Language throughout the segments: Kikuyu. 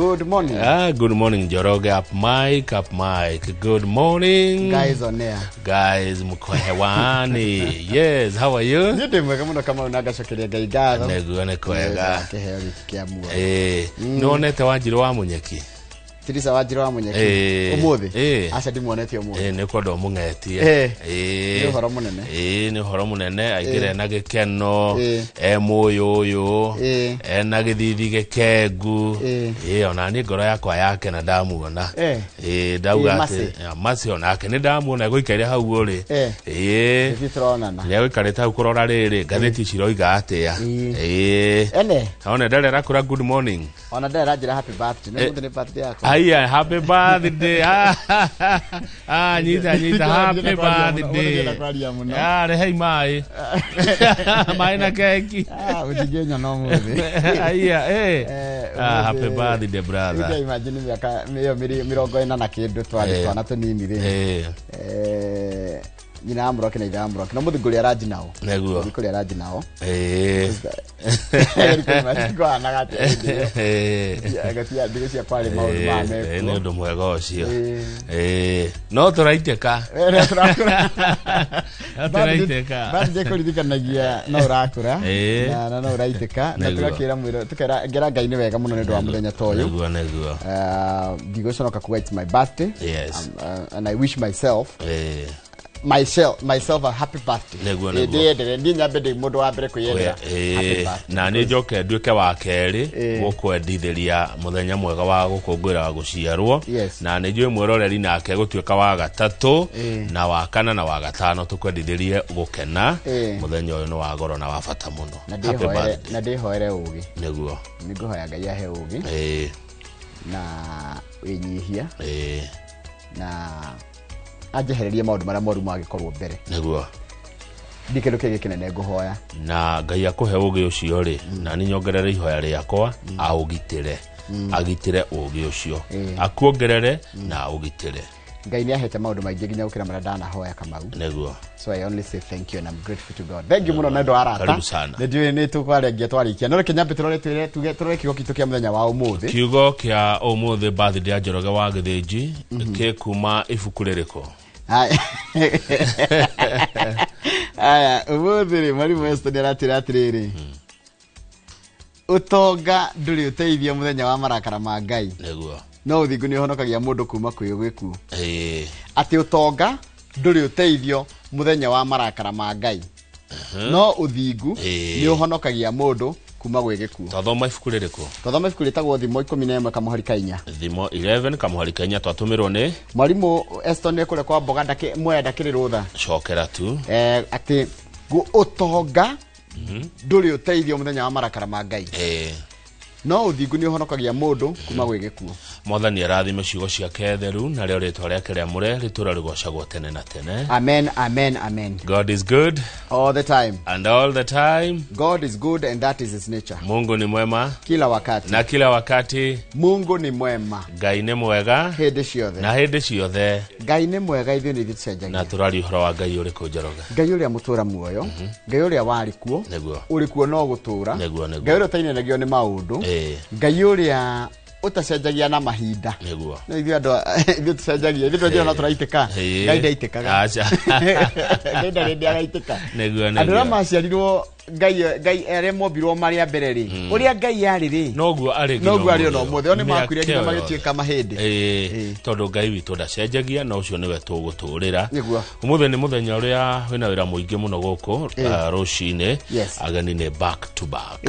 Good morning. Ah, good morning Njoroge, up mic, up mic. Good morning. Guys on air. Guys, mko hewani. Yes, how are you? Niĩ ndĩ mwega mũno Kamau na ngacokeria Ngai ngatho. Nĩguo nĩ kwega. Kĩheo gĩkĩ kĩa muoyo. Eh, nĩwonete Wanjirũ wa Mũnyeki? Tirisa Wanjirũ wa Mũnyeki. Eh. Ũmũthĩ? Eh. Aca ndimuonete ũmũthĩ. Eh, nĩ kwenda ũmũng'etie. Eh. Eh. Nĩ ũhoro mũnene. Ĩĩ, nĩ ũhoro mũnene aingĩre na gĩkeno Eh. e mũyũyũ Eh. ena gĩthithi gĩkengu Eh. ĩĩ ona niĩ ngoro yakwa yakena ndamuona Eh. ĩĩ ndauga Ĩĩ, atĩ Mercy. Ya, Mercy onake nĩ ndamuona egũikaire hau ũrĩ Eh. ĩĩ Ithuĩ tũronana. nĩ egũikarĩte hau kũrora rĩrĩ ngathĩti ciroiga atĩa Ĩĩ. ĩĩ Ene, one ndarĩ arakũra good morning. Ona ndarĩ aranjĩra happy birthday. Nĩ ũmũthĩ nĩ birthday yakwa. Haya, happy birthday. Ah, ah, nyita nyita happy birthday. Ndĩrenda kwaria mũno. Ah, rehei maĩ. Maĩ na keki. Ah, ũtingĩnyona ũmũthĩ. Haya, eh. Eh, Ah, happy ũmũthĩ- birthday, brother. Ũngĩ imagine mĩaka ĩyo 40 na kĩndũ twarĩ Eh. twana tũnini rĩ. Eh, Eh, nyina wa Mũroki na ithe wa Mũroki. No mũthiĩ ngũrĩa ranji nao. Nĩguo. Mũthiĩ kũrĩa ranji nao. Eh. Kwahanaga atĩa hĩndĩ ĩyo? Eh. Gatia ndigũ cia kwarĩ maũndũ maya Eh, nĩ mekuo. ũndũ mwega ũcio. Eh. Eh, no tũraitĩka. Eh, no tũrakũra. No tũraitĩka. Birthday kũririkanagia no ũrakũra Eh. na no ũraitĩka na Nĩguo. tũgakĩra mwĩra tũkera ngera Ngai nĩ wega mũno nĩ ũndũ wa mũthenya ta ũyũ. Nĩguo, nĩguo. Ndigũconoka kuga it's my birthday. Yes. And I wish myself Eh. myself a happy birthday. Nĩguo, Eh, nĩguo. ndĩyendere niĩ nyambe ndĩ mũndũ wa mbere kwĩyendera happy Eh, birthday. na nĩ njoke nduĩke wa kerĩ Eh. gũkwendithĩria mũthenya mwega wa gũkũngũĩra gũciarwo. Yes. Na nĩ njũĩ mwĩroreri nake gũtuĩka wa gatatũ Eh. na wa kana na wa gatano tũkwendithĩrie gũkena. Eh. Mũthenya ũyũ nĩ wa goro na wa bata mũno. Na Happy ndĩhoere birthday. na ndĩhoere ũgĩ. Nĩguo. Nĩngũhoya Ngai ahe ũgĩ Eh, na wĩnyihia eh, na anjehererie maũndũ marĩa moru mangĩkorwo mbere. Nĩguo. Ndi kĩndũ kĩngĩ kĩnene ngũhoya. Na Ngai akũhe ũgĩ ũcio rĩ, na niĩ nyongerere ihoya rĩakwa aũgitĩre, agitĩre ũgĩ ũcio, Eh. akuongerere na aũgitĩre. Ngai nĩ ahete maũndũ maingĩ nginya gũkĩra marĩa ndanahoya, Kamau. Nĩguo. So I only say thank you and I'm grateful to God. Thank you mũno nĩ ũndũ wa arata. Karibu sana. Nĩ ndiũĩ nĩ tũkwarĩngia twarĩkia, no reke nyambe tũrore twĩre tuge tũrore kiugo kitũ kĩa mũthenya wa ũmũthĩ. Kiugo kĩa ũmũthĩ, birthday ya Njoroge wa Gĩthĩnji, kĩ kuma ibuku rĩrĩkũ? Aya. Aya, ũmũthĩ rĩ, mwarimũ Weston aratwĩra atĩrĩrĩ, ũtonga ndũrĩ ũteithio mũthenya wa marakara ma Ngai, no ũthingu nĩ ũhonokagia mũndũ kuma kwĩ gĩkuũ. Atĩ ũtonga ndũrĩ ũteithio mũthenya wa marakara ma Ngai, no ũthingu nĩ ũhonokagia mũndũ kuma gwĩ gĩkuũ. Twathoma ibuku rĩrĩkũ? Twathoma ibuku rĩtagwo Thimo 11 kamũhari ka 4. Thimo 11 kamũhari ka 4. Twatũmĩrwo nĩ Mwarimũ Eston nĩ kũrĩa kwa mboga mwea ndakĩrĩ rũtha. Cokera tu. Eh, atĩ ũtonga ndũrĩ ũteithio mũthenya wa marakara ma Ngai, no ũthingu nĩ ũhonokagia mũndũ kuma gwĩ gĩkuũ. Mwathani arathime ciugo ciake theru narĩo rĩtwa rĩake rĩamũre rĩtũra rĩgocagwo tene na tene. Amen, amen, amen. God is good all the time and all the time. God is good and that is his nature. Mungu ni mwema kila wakati na kila wakati. Mungu ni mwema Ngai nĩ mwega hĩndĩ ciothe na hĩndĩ ciothe. Ngai nĩ mwega, ithuĩ nĩ ithuĩ Na tũcenjagia. tũraria ũhoro wa Ngai ũrĩkũ, Njoroge? Ngai ũrĩa mũtũra muoyo, Ngai ũrĩa warĩ kuo, ũrĩ kuo no gũtũra. Nĩguo. Ngai ũrĩa ũtainanagio nĩ maũndũ, Ngai ũrĩa ũtacenjagia na mahinda. No ithuĩ andũ ithuĩ tũcenjagia, ithuĩ twenjera no tũraitĩka. Ngai ndaitĩkaga. Aca. Ngai ndarĩ hĩndĩ agaitĩka. Nĩguo. Andũ arĩa maciarirwo Ngai arĩa mombirwo marĩ a mbere rĩ, ũrĩa Ngai arĩ rĩ, noguo arĩ nginya noguo arĩ ona ũmũthĩ. ũmũthĩ. O nĩ makuire nginya Mĩaka ĩyo magĩtuĩka mahĩndĩ. Ĩĩ, tondũ Ngai witũ ndacenjagia na ũcio nĩwe tũgũtũrĩra. Ũmũthĩ nĩ mũthenya ũrĩa wĩna wĩra mũingĩ mũno gũkũ rũcinĩ. Ageni nĩ back to back,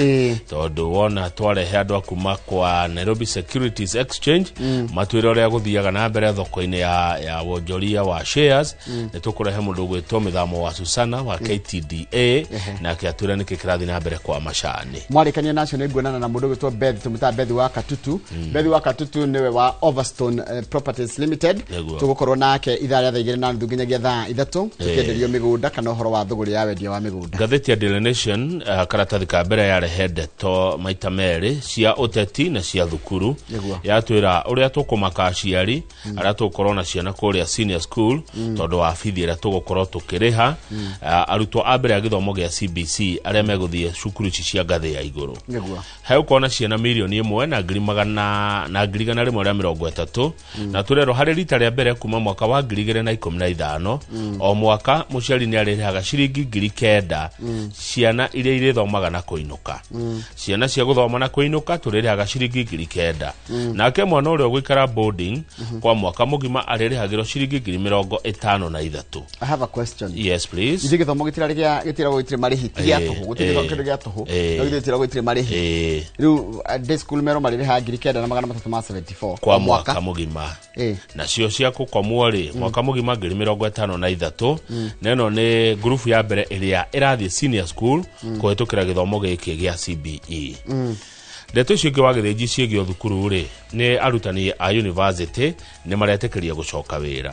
tondũ wona twarehe andũ a kuma kwa Nairobi Securities Exchange matwĩre ũrĩa gũthiaga na mbere thoko-inĩ ya wonjoria wa shares. Nĩ tũkũrehe mũndũ ũgwĩtwo Mĩthamo wa Susana wa KTDA, nake atwĩre nĩkĩ kĩrathiĩ na mbere kwa macani. Mwarĩkania nacio nĩ nguonana na mũndũ ũgwĩtwo Beth, tũmĩtaga Beth wa Katutu. Beth wa Katutu nĩwe wa Overstone Properties Limited. Tũgũkorwo nake ithaa rĩa 2:30 nginyagia thaa 3, tũkĩenderio mĩgũnda kana ũhoro wa thũgũrĩ ya wendia wa mĩgũnda. Ngathĩti ya Daily Nation, karatathi ka mbere, yarehe ndeto maita merĩ cia ũteti na cia thukuru. Yatwĩra ũrĩa tũkũmaka aciari arĩa tũgũkorwo na ciana kũrĩa senior school tondũ wa bithi ĩrĩa tũgũkorwo tũkĩrĩha. Arutwo a mbere a gĩthomo gĩa CBC aciari arĩa megũthiĩ cukuru ici cia ngathĩ ya igũrũ. Nĩguo. Hegũkorwo na ciana 1,000,000 na ngiri magana na ngiri igana rĩmwe rĩa mĩrongo ĩtatũ na tũrerwo harĩ rita rĩa mbere kuma mwaka wa 2015 o mwaka mũciari nĩ arĩrĩhaga ciringi 9,000 ciana iria irĩthomaga na kũinũka. Ciana cia gũthoma na kũinũka tũrĩrĩhaga ciringi 9,000. Nake mwana ũrĩa ũgũikara boarding kwa mwaka mũgima arĩrĩhagĩrwo ciringi 53,000. I have a question. Yes, please. Ithe gĩthomo gĩtirarĩ gĩa gĩtiragwo gĩtirĩ marĩhi ti gĩa tũhũ, gũtirĩ kĩndũ gĩa tũhũ, no githĩ gĩtiragwo gĩtirĩ marĩhi. Rĩu day school mero marĩrĩhaga 9,374 kwa mwaka mũgima. Nacio cia gũkomwo rĩ mwaka mũgima 53,000. Na ĩno nĩ ngurubu ya mbere ĩrĩa ĩrathiĩ senior school kũhĩtũkĩra gĩthomo gĩkĩ gĩa CBE. Ndeto icio ingĩ wa gĩthĩnji ciĩgiĩ thukuru rĩ nĩ arutani a university nĩ maretĩkĩria gũcoka wĩra.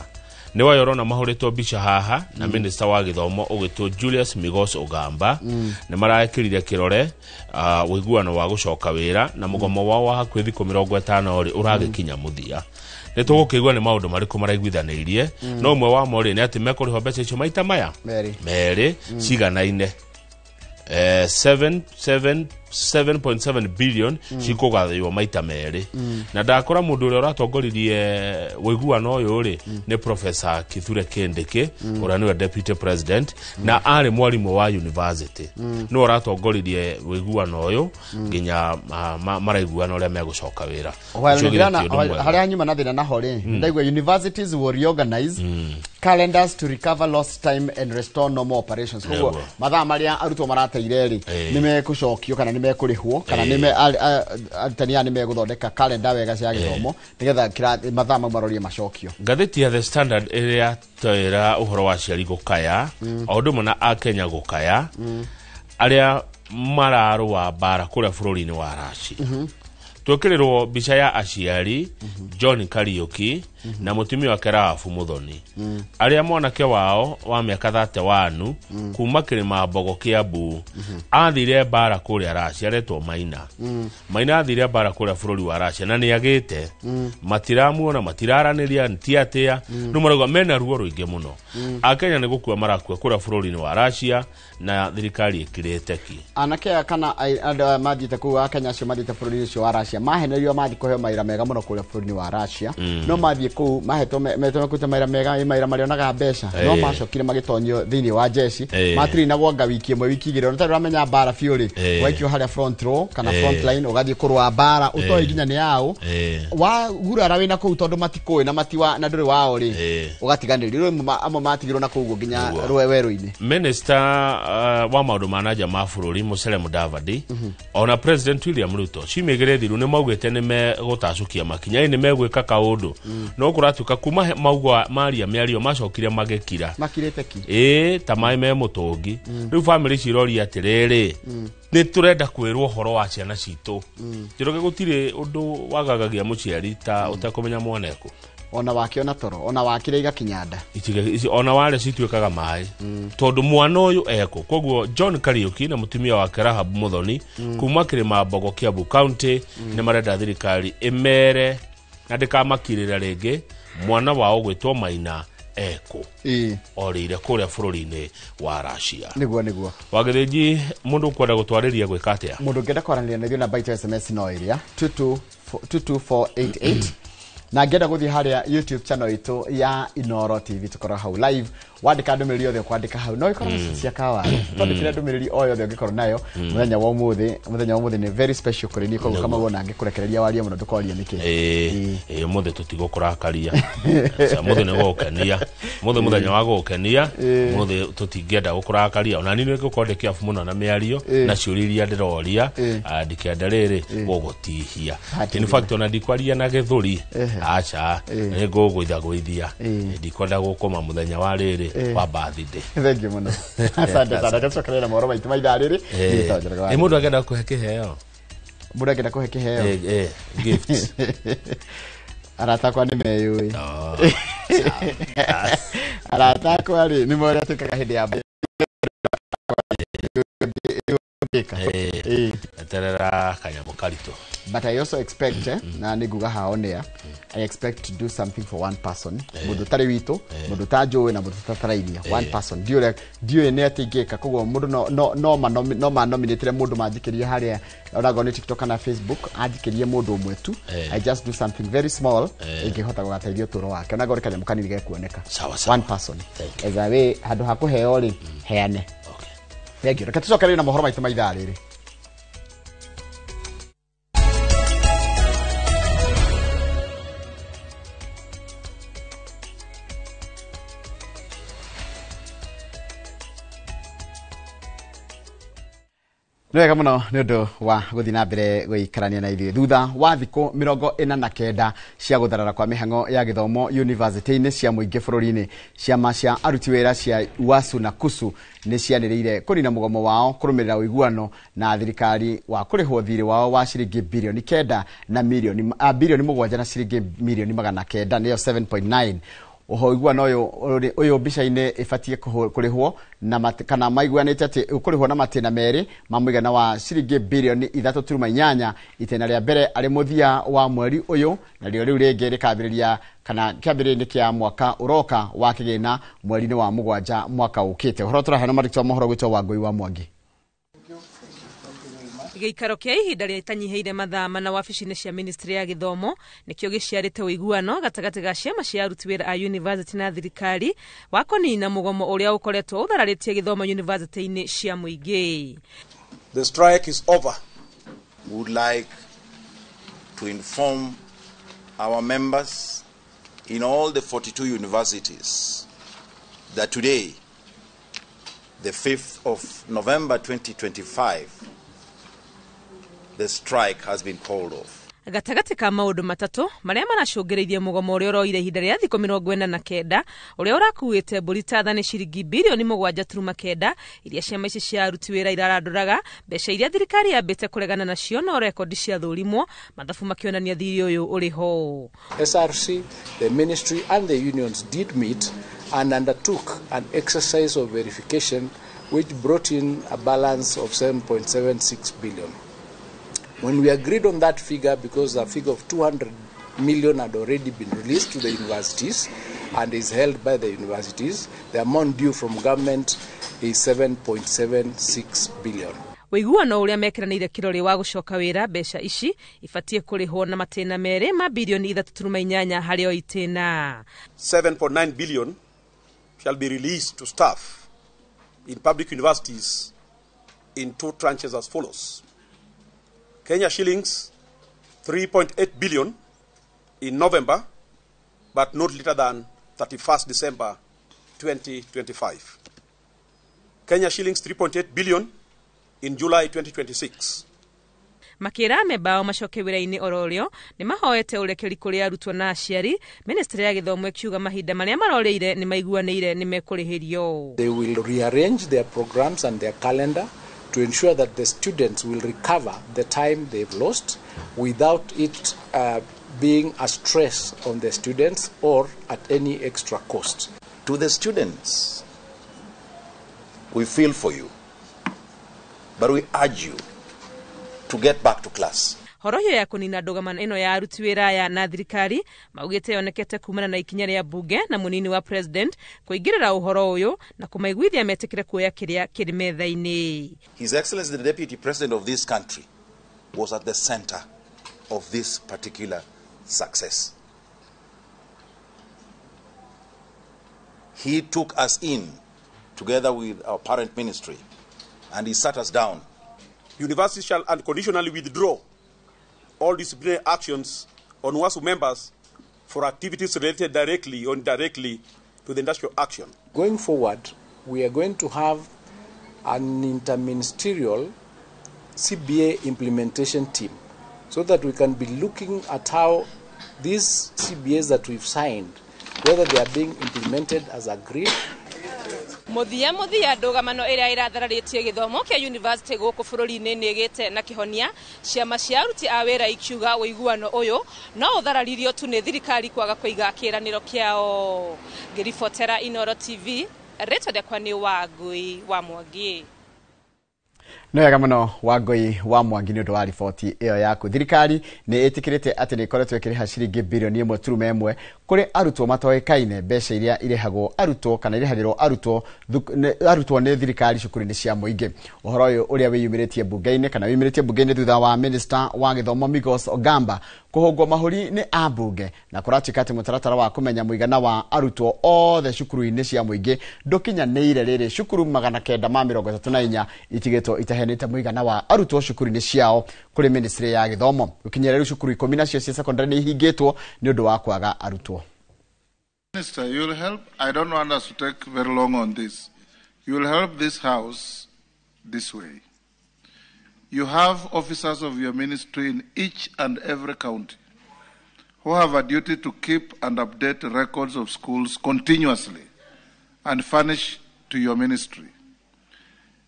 Nĩ wayo ũrona mahũrĩtwo mbica haha na minister wa gĩthomo ũgĩtwo Julius Migos Ogamba nĩ marekĩrire kĩrore ũiguano wa gũcoka wĩra na mũgomo wao wa hakuhĩ thikũ 50 rĩ ũragĩkinya mũthia. Nĩ tũgũkĩigua nĩ maũndũ marĩkũ maraiguithanĩirie no ũmwe wamo rĩ nĩ atĩ mekũrĩhwo mbeca icio maita maya merĩ ciganaine 7.7 billion cikũgathĩrwo maita merĩ. Na ndakora mũndũ ũrĩa ũratongoririe ũiguano ũyũ rĩ nĩ Professor Kithure Kindiki ũrĩa nĩwe deputy president na arĩ mwarimũ wa university. Nĩwe ũratongoririe ũiguano ũyũ nginya maraiguana ũrĩa megũcoka wĩra. Harĩa nyuma na thĩna naho rĩ ndaigua universities will reorganize calendars to recover lost time and restore normal operations. Koguo mathaa marĩa arutwo marateire rĩ nĩ mekũcokio kana nĩ mekũrĩhwo kana nĩ arutani aya nĩ megũthondeka kalenda wega cia gĩthomo nĩgetha mathaa mau marorie macokio. Ngathĩti ya The Standard ĩrĩa twĩra ũhoro wa aciari gũkaya o ũndũ ũmwe na akenya gũkaya arĩa mararũa mbara kũrĩa bũrũri-inĩ wa Russia. Twĩkĩrĩrwo mbica ya aciari John Kariuki na mũtumia wake Rahabu Muthoni arĩa mwanake wao wa mĩaka 31 kuma kĩrĩma Mbogo Kiambu athire mbara kũrĩa Russia aretwo Maina. Maina athire mbara kũrĩa bũrũri wa Russia na nĩagĩte matiramuona matiraranĩria ti atĩa no marauga mena ruo rũingĩ mũno. Akenya nĩ gũkua marakua kũrĩa bũrũri-inĩ wa Russia na thirikari ĩkirĩte ki. Anake kana andũ mathiĩte kũu Akenya acio mathiĩte bũrũri ũcio wa Russia mahenerio mathiĩ kũheo mawĩra mega mũno kũrĩa bũrũri-inĩ wa Russia no mathiĩ kũu mahetwo metwo mawĩra mega mawĩra marĩonaga mbeca no macokire magĩtonyio thĩinĩ wa jeshi matirinagwo anga wiki ĩmwe wiki igĩrĩ ona ũramenya mbara biũ rĩ waikio harĩa front row kana front line ũgathiĩ kũrũa mbara ũtoĩ nginya nĩ yao wagurara wĩna kũu tondũ matikũĩ na matiwa na ndũrĩ wao rĩ ũgatiganĩrio rĩu amwe matigirwo na kũu ũguo nginya werũ-inĩ. Minister wa maũndũ ma nanja ma bũrũri Musalia Mudavadi ona President William Ruto ciumia thiru nĩ maugĩte nĩ megũtacũkia makinya nĩ megwĩka kaũndũ no kũratuĩka kuma maugwa maria mĩario macokire magĩkira makirĩte ki ĩĩ ta maĩ me mũtũngi. Rĩu family ciroria atĩrĩrĩ nĩ tũrenda kwĩrwo ũhoro wa ciana citũ. Njoroge gũtirĩ ũndũ wagagagia mũciari ta ũtekũmenya mwana ekũ ona wake ona toro ona wakire igakinya nda ona wale cituĩkaga maĩ tondũ mwana ũyũ eko. Koguo John Kariuki na mũtumia wake Rahabu Muthoni kuma kĩrĩma Mbogo Kiambu County nĩ marenda thirikari ĩmere na ndĩkamakirĩra rĩngĩ mwana wao gwĩtwo Maina eko orĩire kũrĩa bũrũri-inĩ wa Russia. Nĩguo nĩguo wagĩthĩnji mũndũ ũkwenda gũtwarĩria gwĩka atĩa? Mũndũ ũngĩenda kwaranĩria na ithuĩ namba itũ SMS no ĩrĩa 22488 na ngenda guthie haria YouTube channel itu ya Inoro TV tukorwo hau live wandika ndumiriri yothe kwandika hau no ikorwo cia kawa twandikire ndumiriri o yothe ungikorwo nayo muthenya wa umuthi. Muthenya wa umuthi ni very special kuri ni koguo kama wona ngikurekereria warie muno ndukorie niki umuthi tutigũkũrakaria umuthi ni gũkenia umuthi muthenya wa gũkenia umuthi tutingĩenda gũkũrakaria ona ni nĩngũkorwo ndĩkĩabu mũno na mĩario na ciũria iria ndĩroria ndikĩenda rĩrĩ gũgũtihia. In fact ona ndikwaria na gĩthũri acha nĩngũgũithagũithia ndikwenda gũkoma mũthenya wa rĩrĩ wa birthday. Thank you muno. Asante sana. Tucokerera mohoro maitũ ma ithaa rĩrĩ. Mũndũ angĩenda kũhe kĩheo? Mũndũ angĩenda kũhe kĩheo? Gift. Arata akwa nĩ meyũĩ. Arata akwa rĩ nĩ moĩ ũrĩa twĩkaga hĩndĩ ya Ingĩka. Eterera kanyamũ karitũ. But I also expect na nĩ nguga haha on air, I expect to do something for one person, mũndũ ũtarĩ witũ, mũndũ ũtanjũĩ na mũndũ tũtatarainie, one person. Ndiũĩ ndiũĩ nĩ atĩ ingĩka. Koguo mũndũ no manominatĩre mũndũ manjikĩrie harĩa onago nĩ TikTok kana Facebook, anjikĩrie mũndũ ũmwe tu. I just do something very small ingĩhota gũgateithia ũtũũro wake, onago nĩ kanyamũ kanini gekuoneka. Sawa, sawa. One person. Thank you. As a way, handũ ha kũheo rĩ, heane. Okay. Thank you. Reke tũcoke rĩu na mohoro maitũ ma ithaa rĩrĩ. Nĩ wega mũno nĩ ũndũ wa gũthiĩ na mbere gũikarania na ithuĩ thutha wa thikũ 49 cia gũtharara kwa mĩhang'o ya gĩthomo yunivasĩtĩ-inĩ cia mũingĩ bũrũri-inĩ. Ciama cia aruti wĩra cia UASU na KUSU nĩ cianĩrĩire kũnina mũgomo wao kũrũmĩrĩra ũiguano na thirikari wa kũrĩhwo thirĩ wao wa ciringi 9 bilioni na milioni 7 bilioni na ciringi milioni 900, nĩyo 7.9. Ũiguano ũyũ mbica-inĩ ĩbatiĩ kũrĩhwo na kana maiguanĩte atĩ ũkũrĩhwo na matĩna merĩ ma mũigana wa ciringi 3.8 bilioni, itĩna rĩa mbere arĩ mũthia wa mweri ũyũ, narĩo rĩu rĩngĩ rĩkambĩrĩria kana kĩambĩrĩria-inĩ kĩa mwaka ũroka wa kĩgĩna mweri-inĩ wa 7 mwaka ũkĩte. Ũhoro tũraheana marĩtwa mohoro gwĩtwo Wangũi wa Mwangi. Gĩikaro kĩa ihinda rĩtanyihĩire mathaa 4 wabici-inĩ cia ministry ya gĩthomo nĩkĩo gĩciarĩte ũiguano gatagatĩ ga ciama cia aruti wĩra a university na thirikari wa kũnina mũgomo ũrĩa ũkoretwo ũthararĩtie gĩthomo university-inĩ cia mũingĩ. The strike is over. We would like to inform our members in all the 42 universities that today, the 5th of November 2025, the strike has been called off. Gatagatĩ ka maũndũ matatũ marĩa maracũngĩrĩirie mũgomo ũrĩa ũroire ihinda rĩa thikũ 49, ũrĩa ũrakuĩte mbũri ta tha, nĩ ciringi 7.9 bilioni iria ciama ici cia aruti wĩra irarandũraga, mbeca iria thirikari yambĩte kũregana nacio no rekondi ciathũrimwo mathabu makĩonania thirĩ ũyũ ũrĩ ho. SRC, the ministry and the unions did meet and undertook an exercise of verification which brought in a balance of 7.76 billion. When we agreed on that figure, because a figure of 200 million had already been released to the universities and is held by the universities, the amount due from government is 7.76 billion. Ũiguano ũrĩa mekĩranĩire kĩrore wa gũcoka wĩra, mbeca ici ibatiĩ kũrĩhwo na matĩna merĩ ma 3.8 bilioni harĩ o itĩna. 7.9 billion shall be released to staff in public universities in two tranches as follows. Kenya shillings 3.8 billion in November, but not later than 31st December 2025. Kenya shillings 3.8 billion in July 2026. Makĩra amemba ao macoke wĩra-inĩ ororĩo nĩ mahoete ũrekeri kũrĩ arutwo na aciari, ministry ya gĩthomo ĩkiuga mahinda marĩa marorĩire nĩ maiguanĩire nĩ mekũrĩhĩrio. They will rearrange their programs and their calendar to ensure that the students will recover the time they've lost without it being a stress on the students or at any extra cost. To the students, we feel for you, but we urge you to get back to class. Horohio ya kũnina ndũgamano ĩno ya aruti wĩra aya na thirikari maugĩte yonekete kumana na ikinya rĩa mbunge na mũnini wa president kũingĩrĩra ũhoro ũyũ na kũmaiguithia metĩkĩre kuoya kĩrĩa kĩrĩ metha-inĩ. His Excellency the Deputy President of this country was at the center of this particular success. He took us in together with our parent ministry and he sat us down. Universities shall unconditionally withdraw all disciplinary actions on UASU members for activities related directly or indirectly to the industrial action. Going forward, we are going to have an interministerial CBA implementation team so that we can be looking at how these CBAs that we've signed, whether they are being implemented as agreed. Muthia muthia, ndũgamano ĩrĩa ĩrathararĩtie gĩthomo kĩa university gũkũ bũrũri-inĩ nĩ ĩgĩte na kĩhonia, ciama cia aruti a wĩra ikiuga ũiguano ũyũ no ũthararirio tu nĩ thirikari kwaga kũiga kĩĩranĩro kĩao. Ngĩribotera Inoro TV, rĩtwa rĩakwa nĩ Wangui wa Mwangi. Nĩ wega mũno Wangũi wa Mwangi nĩ ũndũ wa riboti ĩyo yaku. Thirikari nĩ ĩtĩkĩrĩte atĩ nĩ ĩkoretwo ĩkĩrĩha ciringi birioni 1.1 kũrĩ arutwo matoĩkaine, mbeca iria irĩhagwo arutwo kana irĩhagĩrwo arutwo arutwo nĩ thirikari cukuru-inĩ cia mũingĩ. Ũhoro ũyũ ũrĩa wĩyumĩrĩtie mbunge-inĩ kana wĩyumĩrĩtie mbunge-inĩ thutha wa Minister wa gĩthomo Migos Ogamba kũhũngwo mahũri nĩ ambunge, na kũratuĩka atĩ mũtaratara wa kũmenya mũigana wa arutwo othe cukuru-inĩ cia mũingĩ ndũkinyanĩire, rĩrĩ cukuru 934 itigĩtwo itaheanĩte mũigana wa arutwo cukuru-inĩ ciao kũrĩ ministry ya gĩthomo. Gũkinyĩra rĩu cukuru 10 nacio cia secondary nĩ ihingĩtwo nĩ ũndũ wa kwaga arutwo. Minister, you will help. I don't want us to take very long on this. You will help this house this way. You have officers of your ministry in each and every county who have a duty to keep and update records of schools continuously and furnish to your ministry.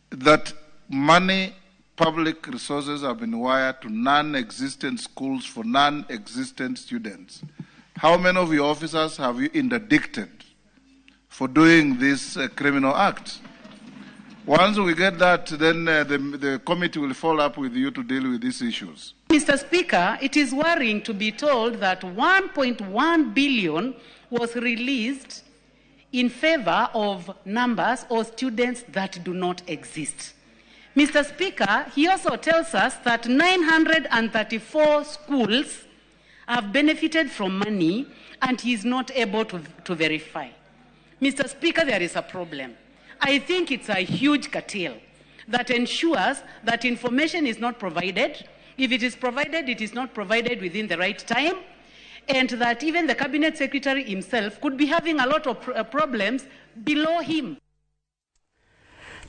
That money, public resources have been wired to non-existent schools for non-existent students. How many of your officers have you interdicted for doing this criminal act? Once we get that, then the committee will follow up with you to deal with these issues. Mr. Speaker, it is worrying to be told that 1.1 billion was released in favor of numbers or students that do not exist. Mr. Speaker, he also tells us that 934 schools have benefited from money and he is not able to verify. Mr. Speaker, there is a problem. I think it's a huge cartel that ensures that information is not provided. If it is provided, it is not provided within the right time, and that even the cabinet secretary himself could be having a lot of problems below him.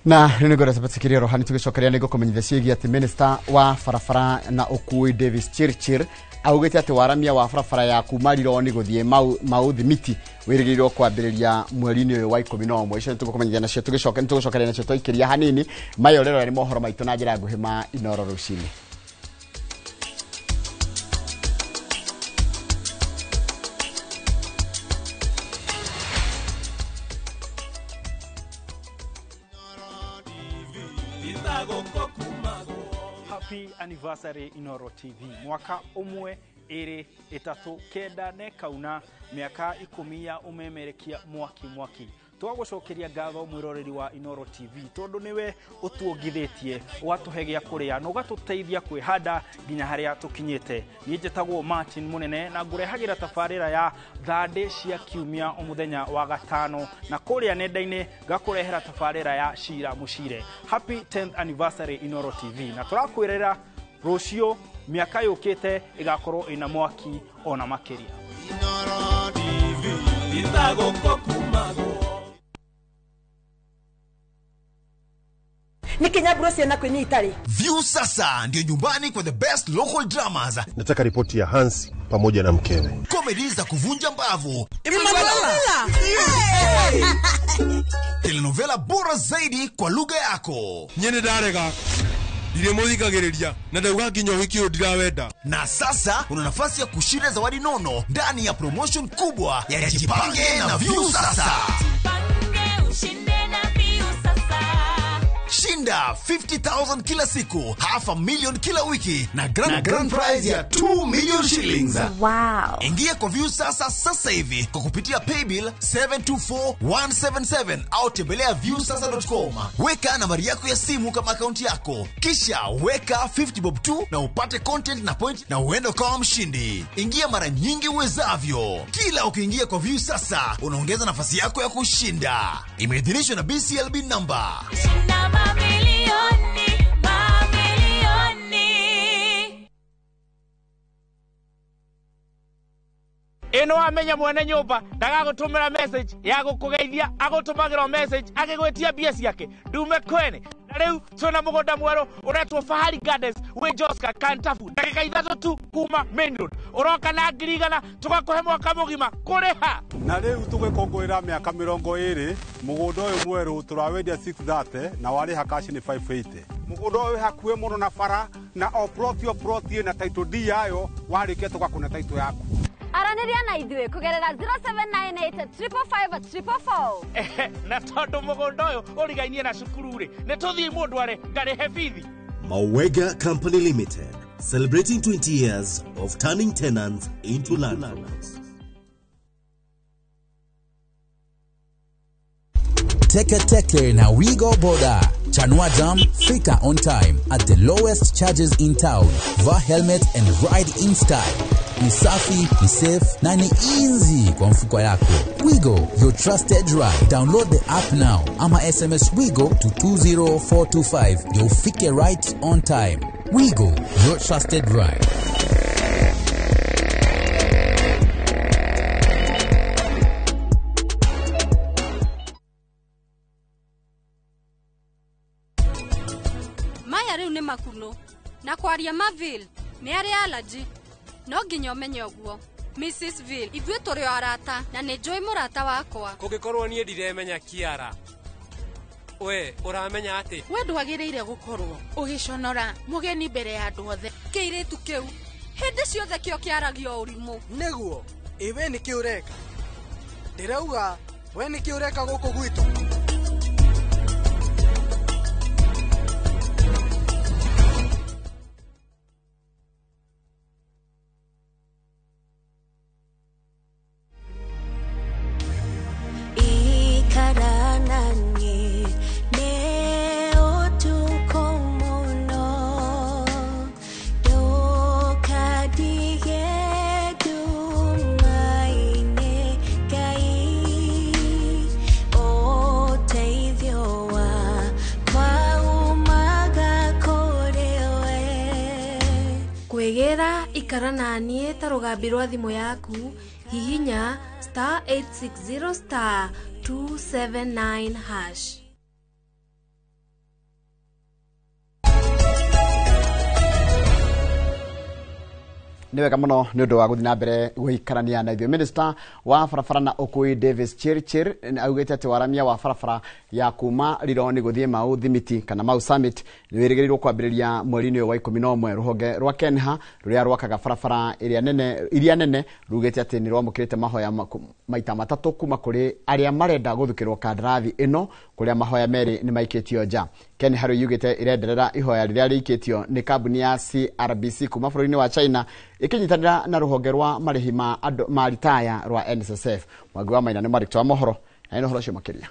Na rĩu nĩngwenda tũbatĩkĩrie rohani tũgĩcokeria nĩ ngũkũmenyithia ciĩgiĩ atĩ minister wa barabara na ũkuui Davis Chirchir augĩte atĩ waramia wa barabara ya kuma Rironi gũthiĩ Mauthimiti wĩrĩgĩrĩirwo kwambĩrĩria mweri-inĩ ũyũ wa 11. Icio nĩtũgũkũmenyithia nacio tũgĩcokeria nacio twaikĩria hanini. Maya ũrerora nĩ mohoro maitũ na njĩra nguhĩ ma Inoro rũcinĩ. Happy anniversary Inoro TV. Mwaka 1 2 3 9 ne kauna miaka 10 ya umemerekia mwaki mwaki. Twagucokeria ngatho mwiroreri wa Inoro TV tondu niwe utuongithitie ugatuhe gia kuria na ugatuteithia kwihanda nginya haria tukinyite. Ni njitagwo Martin Munene na ngurehagira tabarira ya thande cia kiumia umuthenya wa gatano na kuria nenda-ini ngakurehera tabarira ya Cira Mucire. Happy 10th anniversary Inoro TV, na turakwirera rucio miaka yukite igakorwo ina mwaki ona makiria. Inoro TV Nikinyaburo ciana kwini itari. View sasa ndio nyumbani kwa the best local dramas. Nataka ripoti ya Hans pamoja na mkewe. Comedy za kuvunja mbavu. Emanuela. Telenovela bora zaidi kwa lugha yako. Nyene ndarega. Ndiremuthikagiriria na ndauga nginya wiki uyu ndirawenda. Na sasa una nafasi ya kushinda zawadi nono ndani ya promotion kubwa ya Jipange na View sasa. Jipange ushinde na View sasa. Shinda 50,000 kila siku, 500,000 kila wiki na grand prize ya 2 million shillings. Wow. Ingia kwa View sasa sasa hivi kwa kupitia paybill 724177 au tembelea viewsasa.com. Weka nambari yako ya simu kama akaunti yako, kisha weka 50 bob 2 na upate content na point na uende kama mshindi. Ingia mara nyingi uwezavyo. Kila ukiingia kwa View sasa unaongeza nafasi yako ya kushinda. Imeidhinishwa na BCLB number. Shinda mamilioni, mamilioni. Ino amenya mwene nyumba ndagagutumira message ya gukugeithia, agutumagira message agigwitia mbia ciake ndume kwene. Na riu twina mugunda mweru uretwo Fahari Gardens wi Joska Kantafu, ndagika 3 tu kuma main road. Uroka na 100,000 tugakuhe mwaka mugima kuriha. Na riu tugikungũĩra mĩaka 20 mũgũnda ũyũ mwerũ tũrawendia 630 na warĩha cash nĩ 580. Mũgũnda ũyũ hakuhĩ mũno na bara na o plot ĩna title deed yayo, warĩkia tũgakũna title yaku. Aranĩria na ithuĩ kũgerera 0798 555 444. Na tondũ mũgũnda ũyũ ũrigainie na cukuru rĩ, nĩ tũthiĩ mũndũ are ngarĩhe bithi. Mawega Company Limited, celebrating 20 years of turning tenants into landlords. Teke Teke na Wigo Boda. Chanua Jam, fika on time at the lowest charges in town. Vaa helmet and ride in style. Ni safi, ni safe na ni easy kwa mfuko yako. Wigo, your trusted ride. Download the app now. Ama SMS Wigo to 20425. Ndio ufike right on time. Wigo, your trusted ride. Maya rĩu nĩ makuno na kwaria Maville nĩ arĩ allergy no nginya ũmenye ũguo. Mrs Ville, ithuĩ tũrĩ o arata na nĩ njũĩ mũrata wakwa. Kũngĩkorwo niĩ ndiremenya Kiara, we ũramenya atĩ we ndwagĩrĩire gũkorwo ũgĩconora mũgeni mbere ya andũ othe. Kĩirĩtu kĩu hĩndĩ ciothe kĩo kĩaragia ũrimũ. Nĩguo, ĩ we nĩkĩ ũreka? Ndĩrauga we nĩkĩ ũreka gũkũ gwitũ? Kwĩgĩra ikara na niĩ ta rũgambi rwa thimũ yaku, hihinya star 860 star 279 hash. Nĩ wega mũno nĩ ũndũ wa gũthiĩ na mbere gũikarania na ithuĩ. Minister wa barabara na ũkui Davis Chirchir augĩte atĩ waramia wa barabara ya kuma Rironi gũthiĩ Mau Thimiti kana Mau Summit nĩ wĩrĩgĩrĩirwo kwambĩrĩria mweri-inĩ ũyũ wa 11. Rũhonge rwa Kenha rũrĩa rwakaga barabara iria nene rugĩte atĩ nĩ rwamũkĩrĩte mahoya maita matatũ kuma kũrĩ arĩa marenda gũthukĩrwo kandarathi ĩno, kũrĩa mahoya merĩ nĩ maikĩtio nja. Kenha rĩu yugĩte ĩrenderera ihoya rĩrĩa rĩikĩtio nĩ kambuni ya CRBC kuma bũrũri-inĩ wa China ĩkĩnyitanĩra na rũhonge rwa marĩhi ma andũ ma ritaya rwa NSSF. Mwangi wa Maina nĩ mwandĩki wa mohoro na nĩ ũhoro ũcio makĩria.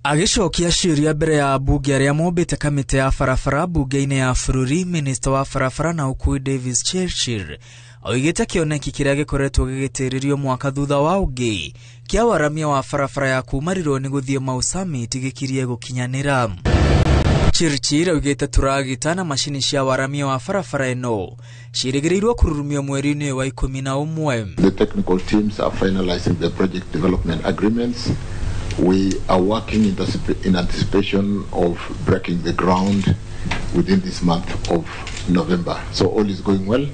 Agĩcokia ciũria mbere ya ambunge arĩa mombĩte kamĩtĩ ya barabara bunge-inĩ ya bũrũri, minista wa barabara na ũkui Davis Chirchir oigĩte kĩoneki kĩrĩa gĩkoretwo gĩgĩtĩrĩrio mwaka thutha wa ũngĩ kĩa waramia wa barabara ya kuma Rironi gũthiĩ Mau Summit gĩkirie gũkinyanĩra. Chirchir augĩte tũragita na macini cia waramia wa barabara ĩno ciĩrĩgĩrĩirwo kũrurumio mweri-inĩ wa 11. The technical teams are finalizing the project development agreements. We are working in anticipation of breaking the ground within this month of November. So all is going well.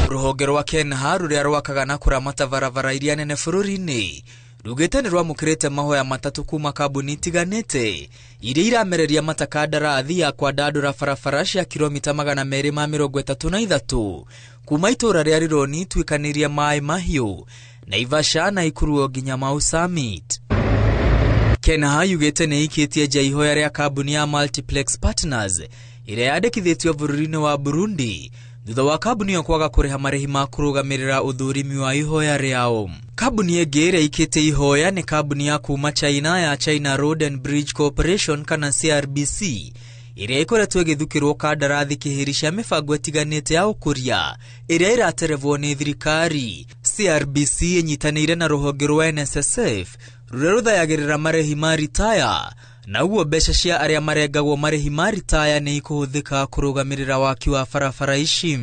Rũhonge rwa Kenha rũrĩa rwakaga na kũramata barabara iria nene bũrũri-inĩ rugĩte nĩ rwamũkĩrĩte mahoya matatũ kuma kambuni itiganĩte iria iramereria matakandarathi ya kwandandũra barabara cia kilomita 233 kuma itũra rĩa Rironi ituĩkanĩria Maĩ Mahiũ, Naivasha na Ikuruo nginya Mau Summit. Kenha yugĩte nĩ ĩikĩtie nja ihoya rĩa kambuni ya Multiplex Partners ĩrĩa yandĩkithĩtio bũrũri-inĩ wa Burundi thutha wa kambuni ĩyo kwaga kũrĩha marĩhi ma kũrũgamĩrĩra ũthũrimi wa ihoya rĩao. Kambuni ĩngĩ ĩrĩa ĩikĩtie ihoya nĩ kambuni ya kuma China ya China Road and Bridge Corporation kana CRBC ĩrĩa ĩkoretwo ĩgĩthukĩrwo kandarathi kĩhĩri cia mĩbango ĩtiganĩte ya ũkũria ĩrĩa ĩraterevwo nĩ thirikari. CRBC ĩnyitanĩire na rũhonge rwa NSSF rũrĩa rũthayagĩrĩra marĩhi ma ritaya, na ũguo mbeca cia arĩa marengagwo marĩhi ma ritaya nĩ ikũhũthĩka kũrũgamĩrĩra waki wa barabara ici.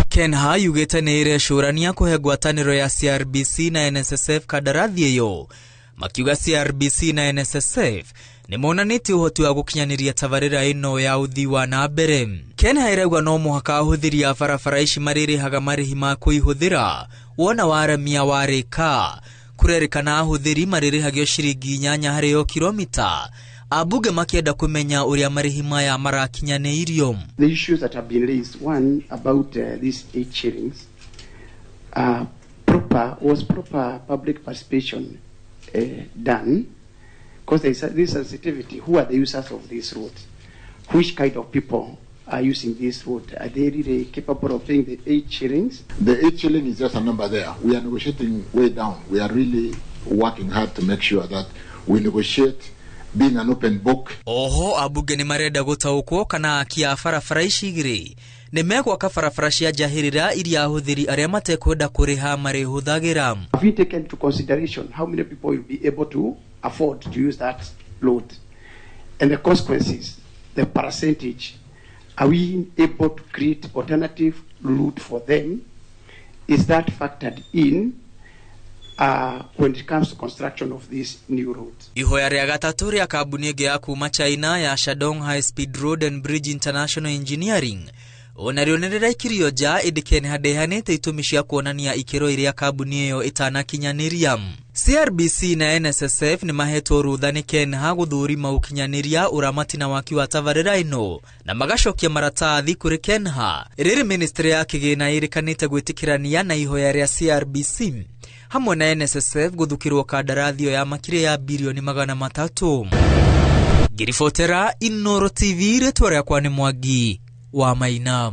Kenha yugĩte nĩ ĩrecũrania kũhe ngwatanĩro ya CRBC na NSSF kandarathi ĩyo, makiuga CRBC na NSSF nĩ monanĩtie ũhoti wa gũkinyanĩria tabarĩra ĩno ya ũthii wa na mbere. Kenha ĩrauga no mũhaka ahũthĩri a barabara ici marĩrĩhaga marĩhi ma kũihũthĩra wona waramia warĩka. Kũrerĩkana ahũthĩri marĩrĩhagio ciringi 8 harĩ o kilomita, ambunge makĩenda kũmenya ũrĩa marĩhi maya marakinyanĩirio. The issues that have been raised, one about these 8 shillings, Was proper public participation done? Because there is this sensitivity. Who are the users of this road? Which kind of people are using this road? Are they really capable of paying the 8 shillings? The 8 shilling is just a number there. We are negotiating way down. We are really working hard to make sure that we negotiate being an open book. Oho ambunge nĩ marenda gũtaũkwo kana aki a barabara ici igĩrĩ nĩ megwaka barabara cia njahĩrĩra iria ahũthĩri arĩa matekwenda kũrĩha marĩhũthagĩra. Have you taken into consideration how many people will be able to afford to use that road? And the consequences, the percentage. Are we able to create alternative route for them? Is that factored in when it comes to construction of these new roads? Ihoya rĩa gatatũ rĩa kambuni ĩngĩ ya kuma China ya Shandong High Speed Road and Bridge International Engineering onarĩo nĩ rĩraikirio nja, ĩndĩ KENHA ndĩheanĩte itũmi cia kuonania ikĩro iria kambuni ĩyo ĩtanakinyanĩria. CRBC na NSSF nĩ mahetwo rũtha nĩ KENHA gũthũrima ũkinyanĩria, ũramati na waki wa tabarĩra ĩno na magacokia maratathi kũrĩ KENHA. Rĩrĩ ministry ya kĩgĩna ĩrĩkanĩte gwĩtĩkĩrania na ihoya rĩa CRBC hamwe na NSSF gũthukĩrwo kandarathi ĩyo ya makĩria ya birioni 300. Ngĩribotera Inoro TV, rĩtwa rĩakwa nĩ Mwangi wa Maina.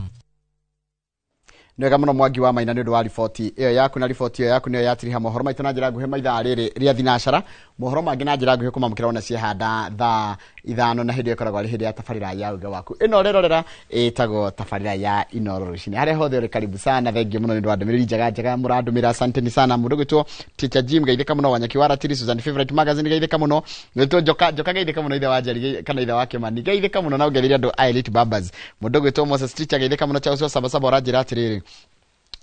Nĩ wega mũno, Mwangi wa Maina, nĩ ũndũ wa riboti ĩyo yaku, na riboti ĩyo yaku nĩyo yatiriha mohoro maitũ na njĩra nguhĩ maithaa rĩrĩ rĩa thinacara. Mohoro mangĩ na njĩra nguhĩ kũmamũkĩra ona ciehanda thaa 5, na hĩndĩ ĩyo ĩkoragwo arĩ hĩndĩ ya tabarĩra ya uge waku ĩno ũrerorera ĩtagwo tabarĩra ya Inoro Rũcinĩ. Harĩa hothe ũrĩ, karibu sana. Thengiũ mũno nĩ ũndũ wa ndũmĩrĩri njega njega mũrandũmĩra, asanteni sana. Mũndũ gwĩtwo Teacher Jim, geithĩka mũno. Wanyaki wa Ratiri, Susan Favorite Magazine, geithĩka mũno. Gwĩtwo Njoka Njoka, geithĩka mũno. Ithe wa Njeri kana ithe wa Kĩmani, geithĩka mũno, na ũngeithĩrie andũ a Elite Barbers. Mũndũ gwĩtwo Moses Teacher, geithĩka mũno. Charles wa Sabasaba ũranjĩra atĩrĩrĩ,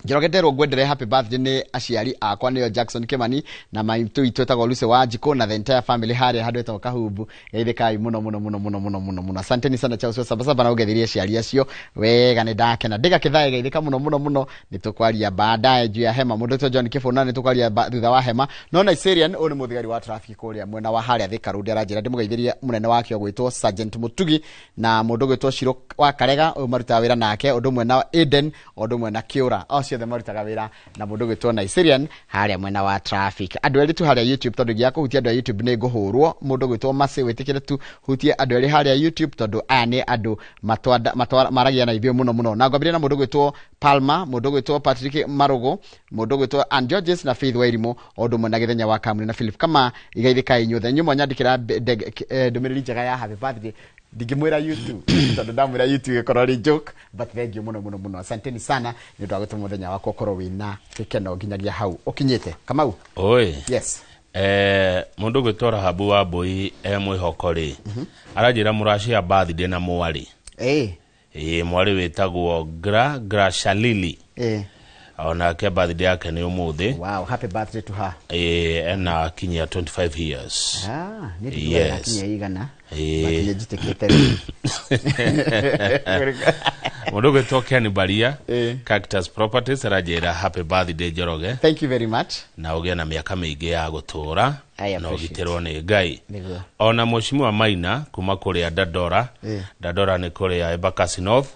Njoroge, nderwo ngwendere happy birthday nĩ aciari akwa, nĩo Jackson Kimani na maitũ witũ etagwo Lucy Wanjikũ na the entire family harĩa handũ etagwo Kahumbu. Geithĩkai mũno mũno mũno mũno mũno mũno mũno. Asanteni sana, Charles wa Sabasaba, na ũngeithirie aciari acio wega, nĩ ndakena. Ndĩga kĩthaĩ, geithĩka mũno mũno mũno. Nĩ tũkwaria baadaye juu ya hema. Mũndũ ũtwo John Kĩbũna, nĩ tũkwaria thutha wa hema. No Nigerian ũyũ nĩ mũthigari wa traffic kũrĩa mwena wa harĩa Thika Road, aranjĩra ndĩmũgeithĩrie mũnene wake ũgwĩtwo Sergeant Mutugi na mũndũ ũgwĩtwo Shiro wa Karega, ũyũ marutaga wĩra nake, ũndũ ũmwe na Eden, ũndũ ũmwe na Kĩũra, o ciothe marutaga wĩra na mũndũ ũgwĩtwo Nigerian harĩa mwena wa traffic. Andũ erĩ tu harĩa YouTube, tondũ ingĩaga kũhutia andũ a YouTube nĩ ngũhũrwo. Mũndũ ũgwĩtwo Masi, wĩtĩkĩre tu hutie andũ erĩ harĩa YouTube, tondũ aya nĩ andũ maragia na ithuĩ mũno mũno. Na ngwambĩrĩria na mũndũ ũgwĩtwo Palma, mũndũ ũgwĩtwo Patrick Marugo, mũndũ ũgwĩtwo Ann Georges na Faith Wairimu, o ũndũ ũmwe na Gĩthenya wa Kamuri na Philip Kama. Igaithĩkai inyuothe. Inyuĩ mwanyandĩkĩra ndũmĩrĩri njega ya happy birthday, ndingĩmwĩra YouTube tondũ ndamwĩra YouTube ĩkorwo rĩ joke, but thank you mũno mũno mũno, asanteni sana nĩ ũndũ wa gũtũma mũthenya wakwa ũkorwo wĩna gĩkeno nginyagia hau ũkinyĩte. Kamau. Oi. Yes. Mũndũ ũgwĩtwo Rahabu wa Mbũi e mwĩhoko rĩ, aranjĩra mũracia birthday na mwarĩ. Ĩĩ, mwarĩ wĩtagwo Gra Grashalili. Onake birthday yake nĩ ũmũthĩ. Wow, happy birthday to her. Ĩĩ, ena kinyia 25 years. Ah, nĩ ndiguaga. Yes. Kinyia igana. Ĩĩ. Makinya njĩtĩkĩte rĩu. Mũndũ ũgwĩtwo Ken Baria, Cactus Properties, aranjĩra happy birthday, Njoroge. Thank you very much. Na ũgĩe na mĩaka mĩingĩ ya gũtũũra I na appreciate. ũgitĩrwo nĩ Ngai. Nĩguo. Ona Mheshimiwa Maina kuma kũrĩa Dandora. Dandora nĩ kũrĩa Embakasi North.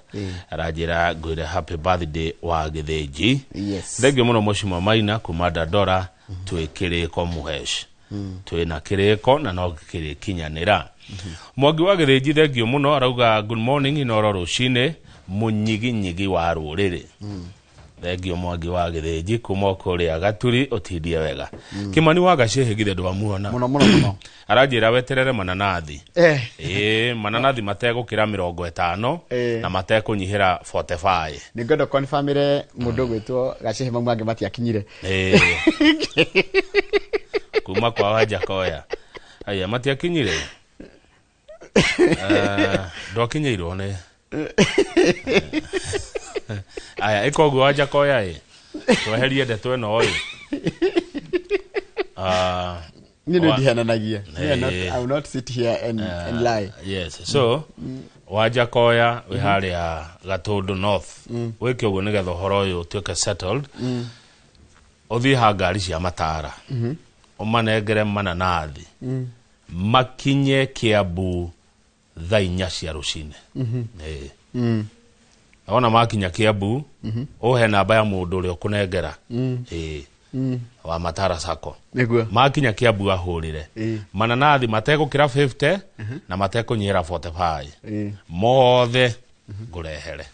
Aranjĩra ngwĩre happy birthday wa Gĩthĩnji. Yes. Thengiũ mũno, Mheshimiwa Maina kuma Dandora. Twĩ kĩrĩko mũhesh, twĩna kĩrĩko na no kĩrĩkinyanĩra. Mwangi wa Gĩthĩnji, thengiũ mũno. Arauga good morning Inoro rũcinĩ, mũnyiginyigi wa rũrĩrĩ. Thengio, Mwangi wa Gĩthĩnji kuma o kũrĩa Gaturi, ũtindie wega. Kĩmani wa Gacĩhĩ, githĩ ndwamuona? Mũno mũno mũno. Aranjĩra weterere mananathi. Ĩĩ, mananathi mategũkĩra 50 na matekũnyihĩra 45. Nĩ ngwenda confirmire mũndũ ũgwĩtwo Gacĩhĩ mau mangĩ matiakinyire. Ĩĩ, kuma kwa Wanjakoya aya matiakinyire. Ndwakinyĩirwo nĩ aya ĩka ũguo, Wanjakoya ĩ tweherie ndeto ĩno ĩ. Niĩ nĩ ndihananagia. Me, Ĩĩ. I will not sit here and lie. Yes, so Wanjakoya wĩ harĩa Gatũndũ North, wĩke ũguo nĩgetha ũhoro ũyũ ũtuĩke settled. Ũthiĩ ha ngari cia matara, ũmanengere mananathi makinye Kiambu thaa 4 cia rũcinĩ. Ĩĩ. Na wona makinya Kiambu uhe namba ya mundu uria ukunengera wa Matara Sacco. Niguo. Makinya Kiambu ahurire mananathi mategukira 50 na matekunyira 45 mothe ngurehere.